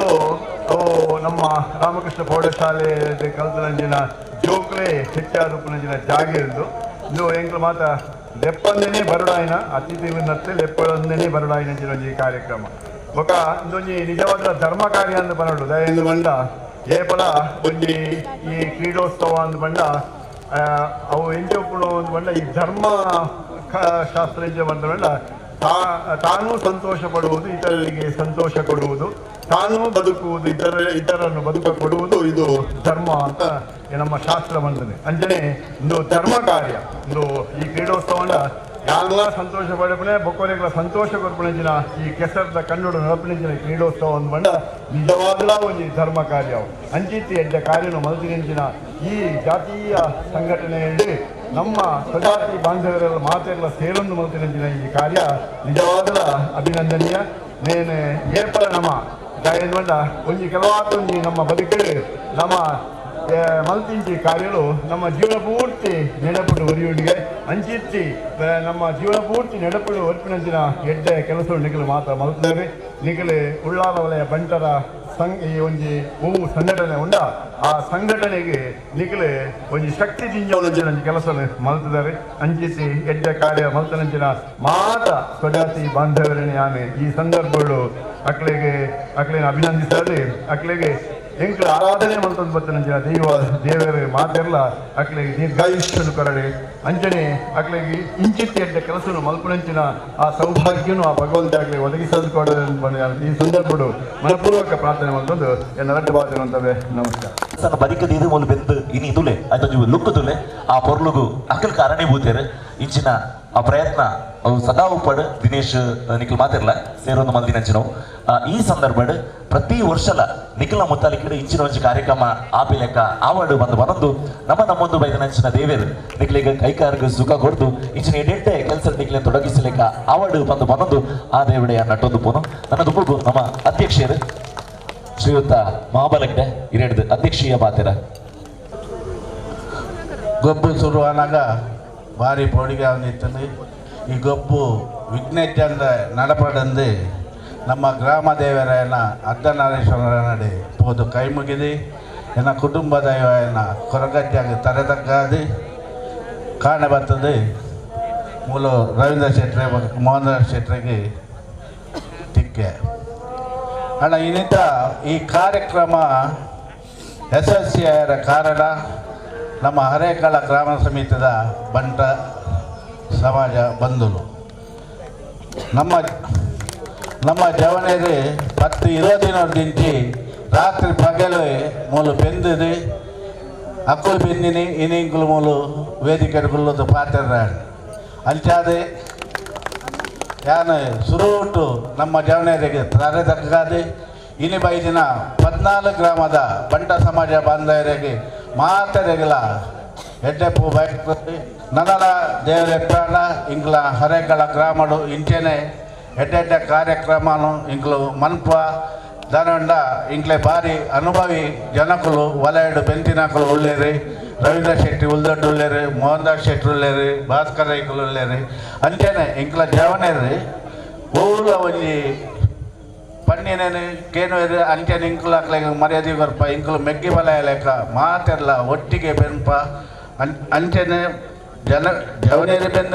ಅವು ನಮ್ಮ ರಾಮಕೃಷ್ಣ ಪ್ರೌಢಶಾಲೆ ಕಲ್ತನಂಚಿನ ಜೋಕ್ಲೆ ಹೆಚ್ಚಾದ ಪುನಂಚಿನ ಜಾಗ ಇದ್ದು ಇದು ಎಂಕ್ಲು ಮಾತ ಲೆಪ್ಪಂದೇನೆ ಬರಡಾಯಿನ ಅತಿಥಿ ನತ್ತೆ ಲೆಪ್ಪಂದೇನೆ ಬರಡಾಯಿನಂಚಿನ ಒಂಜಿ ಕಾರ್ಯಕ್ರಮ ಬೊಕ ಇಂದೊಂಜಿ ನಿಜವಾದ ಧರ್ಮ ಕಾರ್ಯ ಅಂದ್ ಪನೊಡು ದಯೆಂದು ಬಂಡ ಏಪಲ ಒಂಜಿ ಈ ಕ್ರೀಡೋತ್ಸವ ಅಂದ್ ಬಂಡ ಅವು ಎಂಚ ಉಪ್ಪುನು ಅಂದ್ ಬಂಡ ಈ ಧರ್ಮ ಶಾಸ್ತ್ರ ಎಂಚ ಬಂದ ಬಂಡ ತಾನೂ ಸಂತೋಷ ಪಡುವುದು ಇತರರಿಗೆ ಸಂತೋಷ ಕೊಡುವುದು ತಾನೂ ಬದುಕುವುದು ಇತರನ್ನು ಬದುಕ ಕೊಡುವುದು ಇದು ಧರ್ಮ ಅಂತ ನಮ್ಮ ಶಾಸ್ತ್ರ ಬಂದದೆ. ಅಂಜನೆ ಒಂದು ಧರ್ಮ ಕಾರ್ಯ ಒಂದು ಈ ಕ್ರೀಡೋತ್ಸವನ ಯಾರೆಲ್ಲ ಸಂತೋಷ ಪಡಪಣೆ ಬೊಕ್ಕೋರೆಗಳ ಸಂತೋಷ ಕೊರ್ಪಣೆಂಚಿನ ಈ ಕೆಸರದ ಕನ್ನಡ ನಡಪಣೆಂಚಿನ ಕ್ರೀಡೋತ್ಸವ ಒಂದು ಬಂಡ ನಿಜವಾದಲ ಒಂದು ಧರ್ಮ ಕಾರ್ಯ ಅಂಚಿತಿ ಎಡ್ಡ ಕಾರ್ಯನು ಮಲ್ತಿನೆಂಚಿನ ಈ ಜಾತೀಯ ಸಂಘಟನೆಯಲ್ಲಿ ನಮ್ಮ ಸ್ವಜಾತಿ ಬಾಂಧವರೆಲ್ಲ ಮಾತೆಲ್ಲ ಸೇರೊಂದು ಮಲ್ತಿನೆಂಚಿನ ಈ ಕಾರ್ಯ ನಿಜವಾದಲ ಅಭಿನಂದನೀಯ. ನೇನೆ ಏಪಲ ನಮ್ಮ ಬಂಡ ಒಂಜಿ ಕೆಲವಾತೊಂಜಿ ನಮ್ಮ ಬದುಕಲು ನಮ್ಮ ಮಲ್ತಿಂಚಿ ಕಾರ್ಯಗಳು ನಮ್ಮ ಜೀವನ ಪೂರ್ತಿ ನೆನಪುಡು ಒರಿಯುಡಿಗೆ ಅಂಚಿತ್ತಿ ನಮ್ಮ ಜೀವನ ಪೂರ್ತಿ ನೆನಪುಡು ಒರ್ಪಿನಂಚಿನ ಎಡ್ಡೆ ಕೆಲಸ ನಿಖಲು ಮಾತ್ರ ಮಲ್ತಾರೆ ನಿಖಲು ಉಳ್ಳಾಲ ವಲಯ ಬಂಟರ ಸಂಘ ಈ ಒಂಜಿ ಹೂವು ಸಂಘಟನೆ ಉಂಡ ಆ ಸಂಘಟನೆಗೆ ನಿಖಲು ಒಂಜಿ ಶಕ್ತಿ ಜಿಂಜವನಂಚಿನ ಕೆಲಸ ಮಲ್ತಿದ್ದಾರೆ. ಅಂಚಿಸಿ ಎಡ್ಡೆ ಕಾರ್ಯ ಮಲ್ತನಂಚಿನ ಮಾತ ಸ್ವಜಾತಿ ಬಾಂಧವರನೆ ಆಮೆ ಈ ಸಂದರ್ಭಗಳು ಅಕ್ಲೆಗೆ ಅಕ್ಲೇನ ಅಭಿನಂದಿಸಾದೆ ಅಕ್ಲೆಗೆ ಎಂಕ್ಲ ಆರಾಧನೆ ಮಲ್ತೊಂದು ಬತ್ತನಂಚಿನ ದೈವ ದೇವರ ಮಾತೆಲ್ಲ ಅಕ್ಲೆಗೆ ದೀರ್ಘಾಯುಷ್ಯನು ಕೊರಡೆ ಅಂಚನೆ ಅಕ್ಲೆಗೆ ಇಂಚಿತ್ತಿ ಎಡ್ಡ ಕೆಲಸನು ಮಲ್ಪುನಂಚಿನ ಆ ಸೌಭಾಗ್ಯನು ಆ ಭಗವಂತ ಆಗಲಿ ಒದಗಿಸೋದು ಈ ಸಂದರ್ಭಡು ಮನಪೂರ್ವಕ ಪ್ರಾರ್ಥನೆ ಮಲ್ತೊಂದು ಎನ್ನ ರಡ್ಡು ಬಾತೇವೆ. ನಮಸ್ಕಾರ. ಸಣ್ಣ ಬದಿಕದ ಇದು ಮೂಲ ಬೆಂದು ಇನಿ ತುಲೆ ಆಯ್ತು ಲುಕ್ಕು ತುಲೆ ಆ ಪೊರ್ಲುಗು ಅಕಲ್ ಕಾರಣೇ ಬೂತೇರು ಇಂಚಿನ ಆ ಪ್ರಯತ್ನ ಅವು ಸದಾ ಉಪ್ಪಡು ದಿನೇಶ್ ನಿಖಲ್ ಮಾತಿರಲ್ಲ ಸೇರೊಂದು ಮಲ್ದಿನಂಚಿನವು ಈ ಸಂದರ್ಭಡ್ ಪ್ರತಿ ವರ್ಷಲ ನಿಖಲ ಮುತ್ತಾಲಿಕಡೆ ಇಂಚಿನ ಒಂಜಿ ಕಾರ್ಯಕ್ರಮ ಆಪಿಲೆಕ್ಕ ಆವಡು ಬಂದು ಬಂದು ನಮ್ಮ ನಮ್ಮೊಂದು ಬೈದನಂಚಿನ ದೇವೇರು ನಿಖಲಿಗೆ ಕೈಕಾರ್ಗ ಸುಖ ಕೊಡ್ದು ಇಂಚಿನ ಎಡೆಟ್ಟೆ ಕೆಲಸ ನಿಖಲಿನ ತೊಡಗಿಸಲೆಕ್ಕ ಆವಡು ಬಂದು ಬಂದು ಆ ದೇವಡೆಯ ನಟ್ಟೊಂದು ಪೋನು ನನ್ನ ದುಬ್ಬು ನಮ್ಮ ಅಧ್ಯಕ್ಷರು ಶ್ರೀಯುತ ಮಹಾಬಲಗಡೆ ಇರೆಡ್ದು ಅಧ್ಯಕ್ಷೀಯ ಬಾತಿರ ಗೊಬ್ಬು ಶುರುವಾನಾಗ ಭಾರಿ ಪೋಡಿಗೆ ಅವನಿತ್ತಂದು ಈ ಗೊಬ್ಬು ವಿಘ್ನೇಶ್ಚಂದ್ರ ನಡಪಡಂದು ನಮ್ಮ ಗ್ರಾಮ ದೇವರಾಯನ ಅರ್ಧನಾರೀಶ್ವರ ನಡೆ ಪೋದು ಕೈ ಮುಗಿದು ಎನ್ನ ಕುಟುಂಬ ದೈವನ ಕೊರಗಜ್ಜಾಗಿ ತರೆತಗ್ಗಾದಿ ಕಾಣ ಬರ್ತದೆ ಮೂಲ ರವೀಂದ್ರ ಶೆಟ್ರೆ ಮೋಹನ್ ಶೆಟ್ರಿಗೆ ತಿಕ್ಕೆ ಅಣ್ಣ. ಇನ್ನಿತ ಈ ಕಾರ್ಯಕ್ರಮ ಯಶಸ್ವಿಯಾದ ಕಾರಣ ನಮ್ಮ ಹರೇಕಳ ಗ್ರಾಮ ಸಮಿತಿಯ ಬಂಟ ಸಮಾಜ ಬಂಧುಲು ನಮ್ಮ ನಮ್ಮ ಜವನೇರಿ 10-20 ದಿನದಿಂಚಿ ರಾತ್ರಿ ಪಗಲು ಮೂಲು ಬೆಂದಿದೆ ಅಕ್ಕಲು ಬೆಂದಿನಿ ಇನಿಂಕುಲು ಮೂಲು ವೇದಿಕೆ ಗುಲ್ಲದು ಪಾತ್ರ ಅಂಚಾದೆ ಯಾನು ಸುರುಟು ನಮ್ಮ ಜವನೇರಿಗೆ ತರೆ ತಗ್ಗಾದೆ ಇನಿ ಬೈದಿನ 14 ಗ್ರಾಮದ ಬಂಟ ಸಮಾಜ ಬಾಂಧವರಿಗೆ ಮಾತರೆಗಲ ಎಡ್ಡೆಪ್ಪು ಬೈಕ್ ನನಲ ದೇವರೆಪ್ಪಾಣ ಇಂಗ್ಲ ಹರೇಕಳ ಗ್ರಾಮಡು ಇಂಚೆನೆ ಎಡ್ಡೆಡ್ಡೆ ಕಾರ್ಯಕ್ರಮನು ಇಂಗ್ಲು ಮನ್ಪ ದಾನಂಡ ಇಂಕ್ಲೆ ಭಾರಿ ಅನುಭವಿ ಜನಕುಲು ವಲಯಡು ಬೆಂತಿನಕುಲು ಉಳ್ಳೇರಿ ರವೀಂದ್ರ ಶೆಟ್ಟಿ ಉಲ್ದೊಡ್ಡು ಉಳ್ಳೇರಿ ಮೋಹನ್ ದಾಸ್ ಶೆಟ್ಟಿ ಉಳ್ಳೇರಿ ಭಾಸ್ಕರ್ ರೈಕುಲು ಉಳ್ಳೇರಿ ಅಂಚೆನೆ ಇಂಕ್ಲ ಜವನೇರಿ ಊರ ಒಂಜಿ ಪಣ್ಣಿನೇನು ಕೇನುವೇರು ಅಂಚೆನೆ ಇಂಕ್ಲು ಅಕ್ಲೆಗ್ ಮರ್ಯಾದೆ ಕೊರ್ಪ ಇಂಕ್ಲು ಮೆಗ್ಗಿ ಬಲಯ ಲೆಕ್ಕ ಮಾತೆರ್ಲ ಒಟ್ಟಿಗೆ ಬೆನ್ಪ ಅಂಚೆನೆ ಜನ ಜವನೇರಿ ಬೆಂದ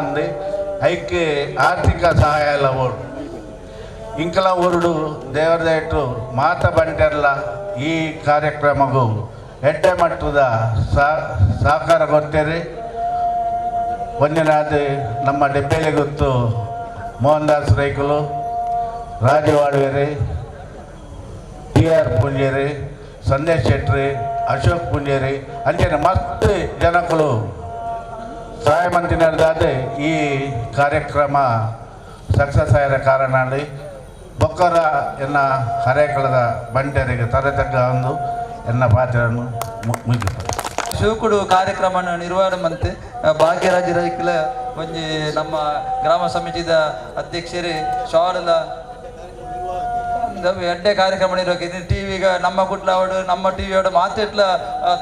ಅಂದು ಐಕ್ಕೆ ಆರ್ಥಿಕ ಸಹಾಯ ಎಲ್ಲ ಓಡು ಇಂಕಲ ಊರುಡು ದೇವರದಯಟು ಮಾತ ಬಂಟೆರ್ಲ ಈ ಕಾರ್ಯಕ್ರಮಗೂ ಎಡ್ಡೆ ಮಟ್ಟದ ಸಹಕಾರ ಕೊಡ್ತೇರಿ. ಒಂದಿನಾದ ನಮ್ಮ ಡೆಬ್ಬೆಲೆ ಗೊತ್ತು ಮೋಹನ್ ದಾಸ್ ರೈಕುಲು ರಾಜು ವಾಡ್ವೇರಿ ಟಿ ಆರ್ ಪುಂಜೇರಿ ಸಂದೇಶ್ ಶೆಟ್ರಿ ಅಶೋಕ್ ಪುಂಜೇರಿ ಅಂಚನೆ ಮಸ್ತ್ ಜನಕುಲು ಸಹಾಯ ಮಂತಿನದಾದ ಈ ಕಾರ್ಯಕ್ರಮ ಸಕ್ಸಸ್ ಆದ ಕಾರಣ ಬೊಕ್ಕರ ಎನ್ನ ಹರೇಕಳದ ಬಂಟರಿಗೆ ತರೆತಗ್ಗ ಒಂದು ಎನ್ನ ಪಾತ್ರವನ್ನು ಮುಗಿತು. ಶಿವಕುಡು ಕಾರ್ಯಕ್ರಮ ನಿರ್ವಹಣೆ ಮಂತೆ ಭಾಗ್ಯರಾಜ ರೈಕುಲ ಒಂಜಿ ನಮ್ಮ ಗ್ರಾಮ ಸಮಿತಿದ ಅಧ್ಯಕ್ಷರೇ ಶಾಲದ ಎಡ್ಡೆ ಕಾರ್ಯಕ್ರಮ ನಿರ್ವಹಣೆ ಟಿ ವಿಗ ನಮ್ಮ ಕುಟ್ಲಾವಡು ನಮ್ಮ ಟಿ ವಿ ಅವಡು ಮಾತೆಟ್ಲ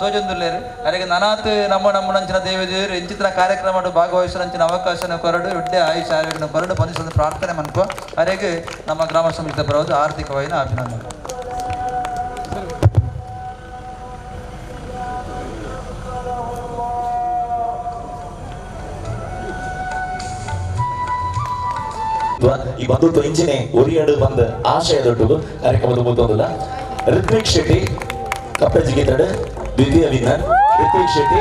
ತೋಜೊಂದುಲ್ಲೇರು ಅದಕ್ಕೆ ನನಾತ್ ನಮ್ಮ ನಮ್ಮ ನಂಚಿನ ದೇವಿ ದೇವರು ಇಂಚಿತ್ರ ಕಾರ್ಯಕ್ರಮ ಭಾಗವಹಿಸುವ ಅವಕಾಶನ ಕೊರಡು ಎಡ್ಡೆ ಆಯುಷ್ ಆರೋಗ್ಯನ ಕೊರಡು ಬಂಧಿಸಿದ ಪ್ರಾರ್ಥನೆ ಮನ್ಕೋ ಅರೆಗೆ ನಮ್ಮ ಗ್ರಾಮ ಸಮಿತಿಯ ಬರೋದು ಆರ್ಥಿಕವಾಗಿ ಅಭಿನಂದನೆ. ಈ ಬಂಧುತ್ವ ಇಂಚಿನೆ ಒರಿಯಡು ಬಂದ ಆಶಯದೊಟ್ಟು ಕಾರ್ಯಕ್ರಮದ ಮುತ್ತೊಂದಿಲ್ಲ. ಋತ್ವಿಕ್ ಶೆಟ್ಟಿ ಕಪ್ಪೆಜಿಗೆ ದ್ವಿತೀಯ ವಿನ್ನರ್ ಋತ್ವಿಕ್ ಶೆಟ್ಟಿ.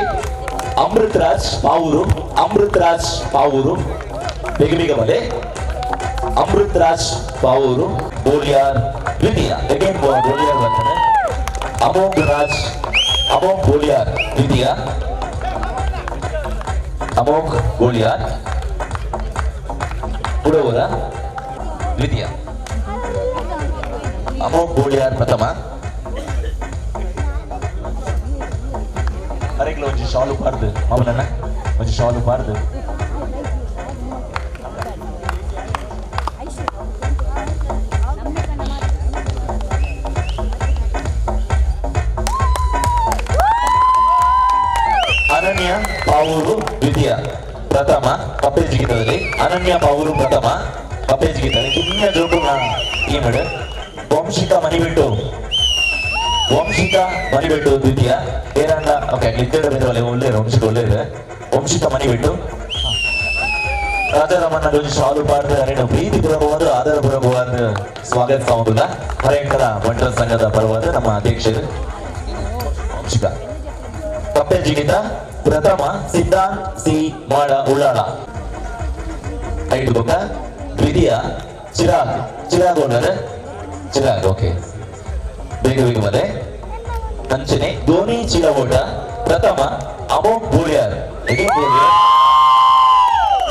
ಅಮೃತ್ ರಾಜ್ ಪಾವೂರು, ಅಮೃತ್ ರಾಜ್ ಪಾವೂರು ಬೇಗ ಬೇಗ ಬಲೆ. ಅಮೃತ್ ರಾಜ್ ಪಾವೂರು ಬೋಲಿಯಾರ್ ದ್ವಿತೀಯ, ಅಗೇನ್ ಬೋಲಿಯಾರ್ ಬರ್ತಾನೆ. ಅಮೋಘ್ ರಾಜ್, ಅಮೋಘ್ ಬೋಲಿಯಾರ್ ದ್ವಿತೀಯ, ಅಮೋಘ್ ಬೋಲಿಯಾರ್ ಪುಡವರ ದ್ವಿತೀಯ, ಅಮೋಘ್ ಬೋಳಿಯಾರ್ ಪ್ರಥಮ. ಅರೆಗ್ಲ ಒಂಜಿ ಶಾಲು ಪಾರ್ದು ಮಾಮಲಣ್ಣ, ಒಂಜಿ ಶಾಲು ಪಾರ್ದು. ಅನನ್ಯ ಪಾವೂರು ದ್ವಿತೀಯ, ಪ್ರಥಮ ಕಪ್ಪೇಜ್ ಗೀತದಲ್ಲಿ ಅನನ್ಯ ಪಾವೂರು ಪ್ರಥಮ ಕಪ್ಪೇಜ್ ಗೀತದಲ್ಲಿ ಕಿನ್ನ ಜೋಕುನ ಈ ಮೇಡ. ವಂಶಿಕಾ ಮನಿಬಿಟ್ಟು, ವಂಶಿಕಾ ಮನಿಬಿಟ್ಟು ದ್ವಿತೀಯ. ಏರಣ್ಣ ಓಕೆ ಇದ್ದರೆ ಒಳ್ಳೆಯರು ವಂಶಿಕ ಒಳ್ಳೆಯರು ವಂಶಿಕಾ ಮನಿಬಿಟ್ಟು. ರಾಜಾರಾಮಣ್ಣ ಒಂಜಿ ಶಾಲು ಪಾಡ್ದು ಅರೇನು ಪ್ರೀತಿ ಪೂರ್ವಕವಾದ ಆಧಾರ ಪೂರ್ವಕವಾದ ಸ್ವಾಗತಿಸುವುದಿಲ್ಲ. ಹರೇಕಳ ಬಂಟರ ಸಂಘದ ಪರವಾದ ನಮ್ಮ ಅಧ್ಯಕ್ಷರು ವಂಶಿಕಾ. ಕಪ್ಪೇಜ್ ಗೀತ ಪ್ರಥಮ ಸಿದ್ಧಾಂತ್ ಸಿ ಮಾಡ ಉಳ್ಳಾಳ. ಐದು ಬೊಕ್ಕ ದ್ವಿತೀಯ ಚಿರಾಗ್, ಚಿರಾಗ್ ಓನರ್ ಚಿರಾಗ್ ಓಕೆ ಬೇಗ ಬೇಗ ಬಲೆ. ಅಂಚನೆ ಧೋನಿ ಚಿರವೋಟ ಪ್ರಥಮ ಅಮೋಘ್ ಬೋಳಿಯಾರ್,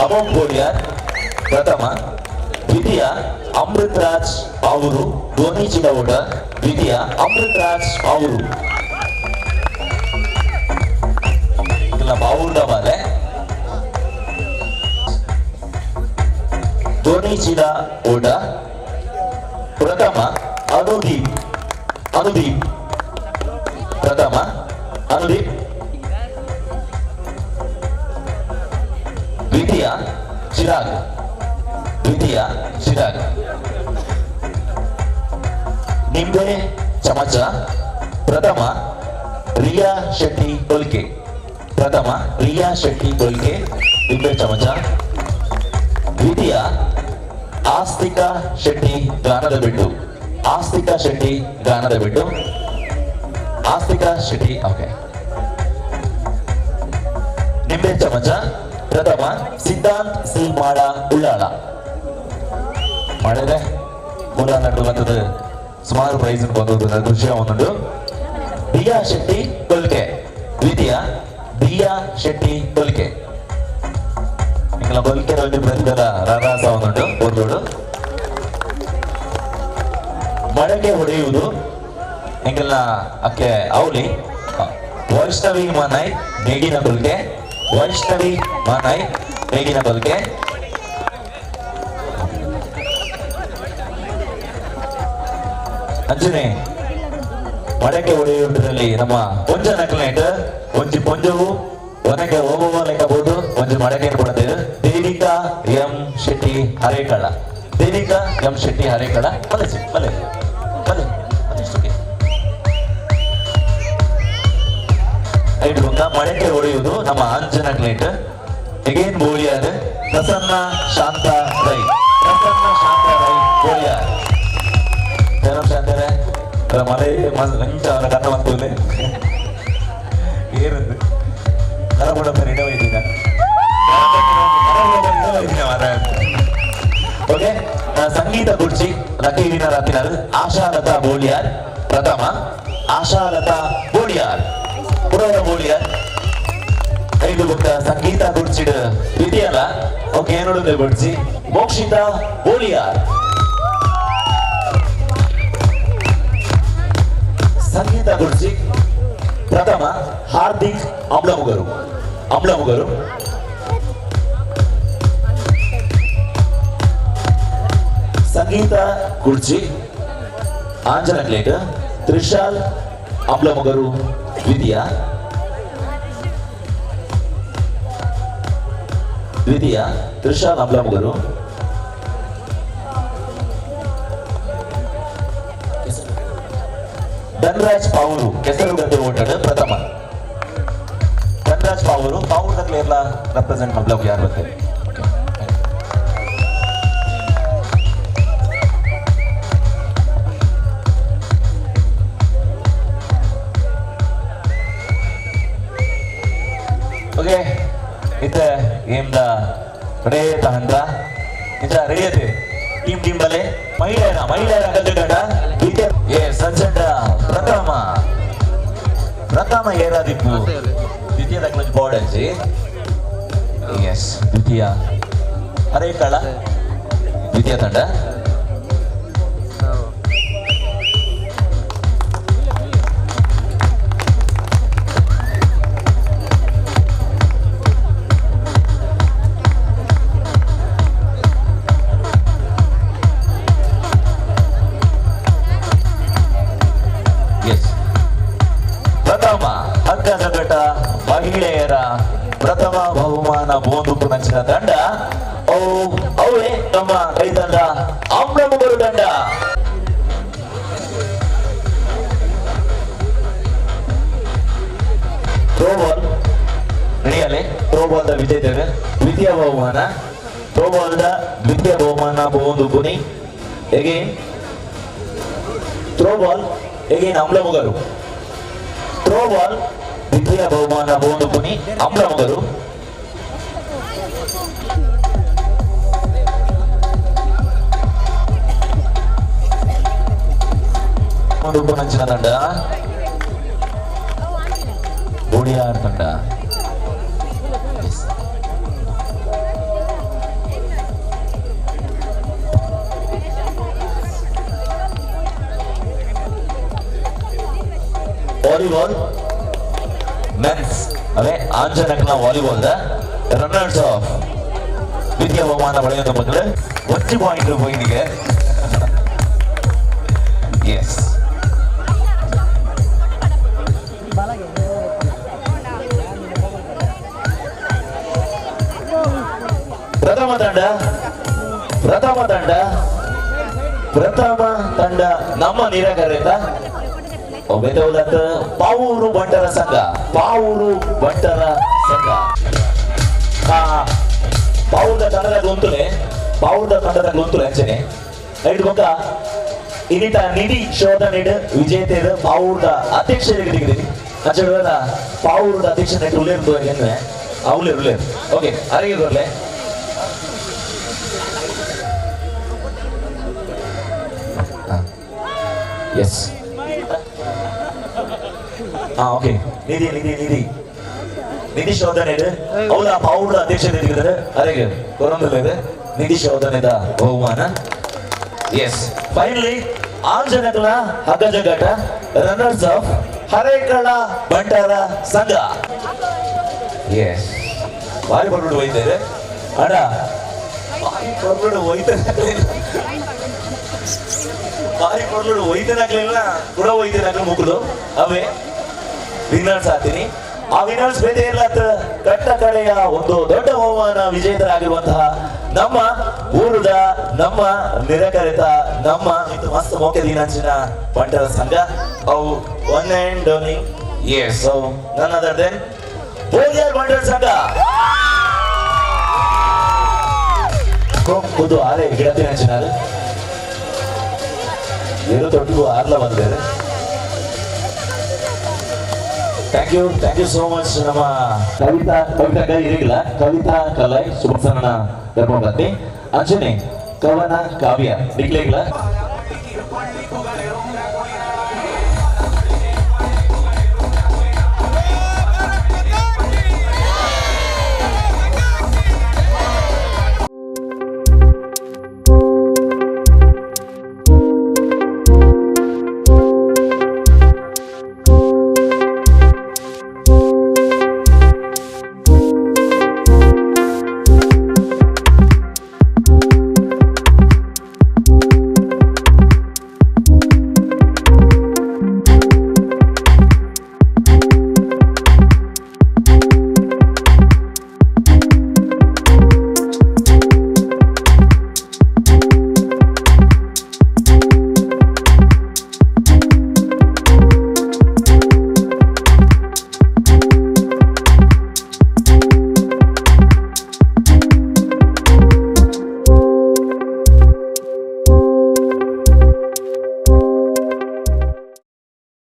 ಅಮೋಘ್ ಬೋಳಿಯಾರ್ ಪ್ರಥಮ. ದ್ವಿತೀಯ ಅಮೃತ್ ರಾಜ್ ಪಾವೂರು, ಧೋನಿ ಚಿರವೋಟ ದ್ವಿತೀಯ ಅಮೃತ್ ರಾಜ್ ಪಾವೂರು. ಬಾವೂರ್ದ ಬಾಲೆ ಧೋನಿ ಚೀಲ ಓಟ ಪ್ರಥಮ ಅನುದೀಪ್, ಅನುದೀಪ್ ಪ್ರಥಮ ಅನುದೀಪ್. ದ್ವಿತೀಯ ಚಿರಾಗ್, ದ್ವಿತೀಯ ಚಿರಾಗ್. ನಿಂಬೆ ಚಮಚ ಪ್ರಥಮ ರಿಯಾ ಶೆಟ್ಟಿ ಕೊಲ್ಕೆ. ಪ್ರಥಮ ರಿಯಾ ಶೆಟ್ಟಿ ಕೊಲ್ಕೆ ಲಿಂಬೆ ಚಮಚ. ದ್ವಿತೀಯ ಆಸ್ತಿಕಾ ಶೆಟ್ಟಿ ಗಾನದ ಬೆಟ್ಟು. ಆಸ್ತಿಕಾ ಶೆಟ್ಟಿ ಗಾನದ ಬೆಟ್ಟು. ಆಸ್ತಿಕಾ ಶೆಟ್ಟಿ ಓಕೆ. ನಿಂಬೆ ಚಮಚ ಪ್ರಥಮ ಸಿದ್ಧಾಂತ್ ಸಿ ಮಾಡ ಉಳ್ಳಾಳ. ಮಾಡಿದ್ರೆ ಮೂಲ ನಡು ಬಂದದ್ದು ಸುಮಾರು ಪ್ರೈಸ್ ಬಂದದ್ದು ಖುಷಿಯ ಒಂದುಂಟು. ದಿಯಾ ಶೆಟ್ಟಿ ಕೊಲ್ಕೆ ದ್ವಿತೀಯ ದಿಯಾ ಶೆಟ್ಟಿ ಕೊಲ್ಕೆ. ಇಂಕಲ ಕೊಲ್ಕೆ ಒಂಜಿ ಪ್ರತಿಭದ ರಾರಾಸ ಒಂದುಂಟು ಊರ್ದೋಡು. ಮಡಕೆ ಹೊಡೆಯುವುದು ಎಂಕಲ್ನ ಅಕ್ಕೆ ಅವಲಿ ವೈಷ್ಣವಿ ಮಾನಾಯ್ ಮೇಗಿನ ಕೊಲ್ಕೆ. ವೈಷ್ಣವಿ ಮಾನಾಯ್ ಮೇಗಿನ ಕೊಲ್ಕೆ. ಅಂಚನೆ ಮಡಕೆ ಹೊಡೆಯುವುದರಲ್ಲಿ ನಮ್ಮ ಪೊಂಜ ನಕಲೇಟ್ ಒಂಜಿ ಪೊಂಜವು ಒನಗೆ ಓಬವ್ವ ಲೆಕ್ಕಬಹುದು ಒಂಜಿ ಮಡಕೆ ಕೊಡುತ್ತೇವೆ. ದೇವಿಕಾ ಎಂ ಶೆಟ್ಟಿ ಹರೇಕಳ. ದೇವಿಕಾ ಎಂ ಶೆಟ್ಟಿ ಹರೇಕಳ. ಬಲೆ ಬಲೆ ಬಲೆ ಮಡಕೆ ಹೊಡೆಯುವುದು ನಮ್ಮ ಅಂಜನ ಕ್ಲೇಟ್. ಎಗೇನ್ ಬೋಳಿಯಾರ್ ಪ್ರಸನ್ನ ಶಾಂತ ರೈ. ಪ್ರಸನ್ನ ಶಾಂತ ರೈ ಬೋಳಿಯಾರ್. ಶಾಂತರೇ ಮಲೆ ಮಂಚ ಅವರ ಕಣ್ಣ ಮಂತೂಲೆ ಏರಂದು ಕರಬುಡ ಇಡವೈದಿನ ಓಕೆ. ಸಂಗೀತ ಕುರ್ಚಿ ಲಕ್ಕಿ ವಿನರ್ ಆತಿನಾರು ಆಶಾಲತಾ ಬೋಳಿಯಾರ್. ಪ್ರಥಮ ಆಶಾಲತಾ ಬೋಳಿಯಾರ್ ಪುರವರ ಬೋಳಿಯಾರ್. ಐದು ಬುಕ್ಕ ಸಂಗೀತ ಕುರ್ಚಿಡ್ ದ್ವಿತೀಯಲ್ಲ ಓಕೆ ಏನೋಡು ಕುರ್ಚಿ ಮೋಕ್ಷಿತಾ ಬೋಳಿಯಾರ್. ಸಂಗೀತ ಗುರ್ಜಿ ಪ್ರಥಮ ಹಾರ್ದಿಕ್ ಅಮ್ಲಮುಗರು. ಅಮ್ಲಮುಗರು. ಸಂಗೀತ ಗುರ್ಜಿ ಆಂಜನ ಕ್ಲೇಟ್ ತ್ರಿಶಾಲ್ ಅಮ್ಲಮುಗರು ದ್ವಿತೀಯ. ದ್ವಿತೀಯ ತ್ರಿಶಾಲ್ ಅಮ್ಲಮುಗರು. ಧನರಾಜ್ ಪಾವೂರು ಕೆಸರುಗದ್ದೆ ಓಟಡು ಪ್ರಥಮ. ಧನರಾಜ್ ಪಾವೂರು ಪಾವೂರು ದಕ್ಲೆ ಎಲ್ಲ ರೆಪ್ರೆಸೆಂಟ್ ಮಾಡ್ಲಕ್ ಯಾರು ಬರ್ತಾರೆ. ಓಕೆ ಇತ್ತ ಗೇಮ್ದ ಕಡೇ ಹಂತ ಇಂಚ ರೆಡಿ ಐತೆ ಟೀಮ್ ಟೀಮ್ ಬಲೆ ಮಹಿಳೆಯರ ಮಹಿಳೆಯರ ಗಡ್ಡ ಎ ಸಂಜಂಡ ಪ್ರಥಮ ಪ್ರಥಮ ಏರಾದಿಪ್ಪು ದ್ವಿತೀಯ ದಕ್ಲಂಜ್ ಬೋರ್ಡ್ ಎಸ್ ದ್ವಿತೀಯ ಹರೇಕಳ ದ್ವಿತೀಯ ತಂಡ. ಮಹಿಳೆಯರ ಪ್ರಥಮ ಬಹುಮಾನ ಬೋಂದುಕು ನಂಚಿನ ತಂಡ ಅವಳೇ ನಮ್ಮ ಕೈ ತಂಡ ಅಮ್ಲಮುಗರು ತಂಡ. ಥ್ರೋಬಾಲ್ ರೆಡಿಯಲ್ಲೇ ಥ್ರೋಬಾಲ್ the ವಿಜೇತರು ದ್ವಿತೀಯ ಬಹುಮಾನ ಥ್ರೋಬಾಲ್ the ದ್ವಿತೀಯ ಬಹುಮಾನ ಬೋಂದುಕುನಿ ಎಗೇನ್ ಥ್ರೋಬಾಲ್ ಎಗೇನ್ ಅಮ್ಲಮುಗರು. ಥ್ರೋಬಾಲ್ ದ್ವಿತೀಯ ಬಹುಮಾನ ಬೋಂದುಕುನಿ ಅಮ್ಲಮುಗರು. ನಂಚಿನ ತಂಡ ಬೋಡಿಯಾರ್ ತಂಡ. ವಾಲಿಬಾಲ್ ಮೆನ್ಸ್ ಅದೇ ಆಂಜನಕ್ನ ವಾಲಿಬಾಲ್ the runners of ದ್ವಿತೀಯ ಬಹುಮಾನ ಪಡೆಯುವ ಮಕ್ಕಳು 1 ಪಾಯಿಂಟ್ ಪೋಯಿನಿಗೆ. ಎಸ್ ಪ್ರಥಮ ತಂಡ ಪ್ರಥಮ ತಂಡ ಪ್ರಥಮ ತಂಡ ನಮ್ಮ ನಿರಾಕರಿತ ಬೆತೌಲತ್ ಪಾವೂರು ಬಂಟರ ಸಂಘ, ಪಾವೂರು ಬಂಟರ ಸಂಘ. ಪಾವೂರದ ತಂಡದ ಗೊಂತುಲೆ, ಪಾವೂರದ ತಂಡದ ಗೊಂತುಲೆ ಅಂಚನೆ ಐದು ಗೊತ್ತ ಇನ್ನಿತ ನಿಧಿ ಶೋಧನೆಡ್ ವಿಜೇತೆರ್ ಪಾವೂರದ ಅಧ್ಯಕ್ಷರಿಗೆ ತೆಗೆದಿನಿ. ಅಂಚನೆ ಪಾವೂರದ ಅಧ್ಯಕ್ಷ ನೆಟ್ ಉಲ್ಲೇರು ಎನ್ನುವೆ ಉಲ್ಲೇರು ಉಲ್ಲೇರು. ಓಕೆ, ಅರೆಗೆ ಕೊರ್ಲೆ. Yes, okay. ನಿಧಿ ನಿಧಿ ನಿಧಿ ನಿಧಿ ಶೋಧನೆಡ್ ಅವಳ ಪಾವೂರದ ಅಧ್ಯಕ್ಷರಿಗೆ ಅರೆಗೆ ಕೊರೊಂದುಲ್ಲೇರು ನಿಧಿ ಶೋಧನೆದ ಬಹುಮಾನ. ಎಸ್, ಫೈನಲಿ ಆಂಜನಕಲ ಹಗ್ಗಜಗ್ಗಾಟ ರನ್ನರ್ಸ್ ಆಫ್ ಹರೇಕಳ ಬಂಟರ ಸಂಘ. ಎಸ್, ಬಾರಿ ಬರ್ಬಿಡು ಹೋಯ್ತಾರೆ ಅಣ್ಣ, ಬಾರಿ ಬರ್ಬಿಡು ಹೋಯ್ತಾರೆ, ಬಾರಿ ಬರ್ಬಿಡು ಹೋಯ್ತಾನಾಗ್ಲಿಲ್ಲ ಕೂಡ ಹೋಯ್ತಾನಾಗ್ಲಿ ಮುಗುದು ಅವೇ ವಿನ್ನರ್ಸ್ ಆಗ್ತೀನಿ. ಆ ವಿನ್ನರ್ಸ್ ಬೇರೆ ಇಲ್ಲ ಕಟ್ಟ ಕಡೆಯ ಒಂದು ದೊಡ್ಡ ಬಹುಮಾನ ವಿಜೇತರಾಗಿರುವಂತಹ ನಮ್ಮ ಊರದ ನಮ್ಮ ನಿರಕರಿತ ನಮ್ಮ ಮಸ್ತ್ ಮೋಕೆ ದಿನಾಂಚಿನ ಬಂಟರ ಸಂಘ ಅವು one and only. Yes, none other than Boliyar ಬಂಟರ ಸಂಘ. ಕುದು ಆರೆ ಗಿಡತಿನಂಚಿನಾರು ಏಳು ತೊಟ್ಟಿಗೂ ಆರ್ಲ ಬಂದಿದೆ. Thank you, thank you so much. ನಮ್ಮ ಕವಿತಾ, ಕವಿತಾ ಕೈ ಇರಿಗಿಲ್ಲ, ಕವಿತಾ ಕಲೈ ಸುಭಸನ ಧರ್ಮಪತ್ನಿ ಅಂಚನೆ ಕವನ ಕಾವ್ಯ ನಿಕ್ಲೇಗಿಲ್ಲ.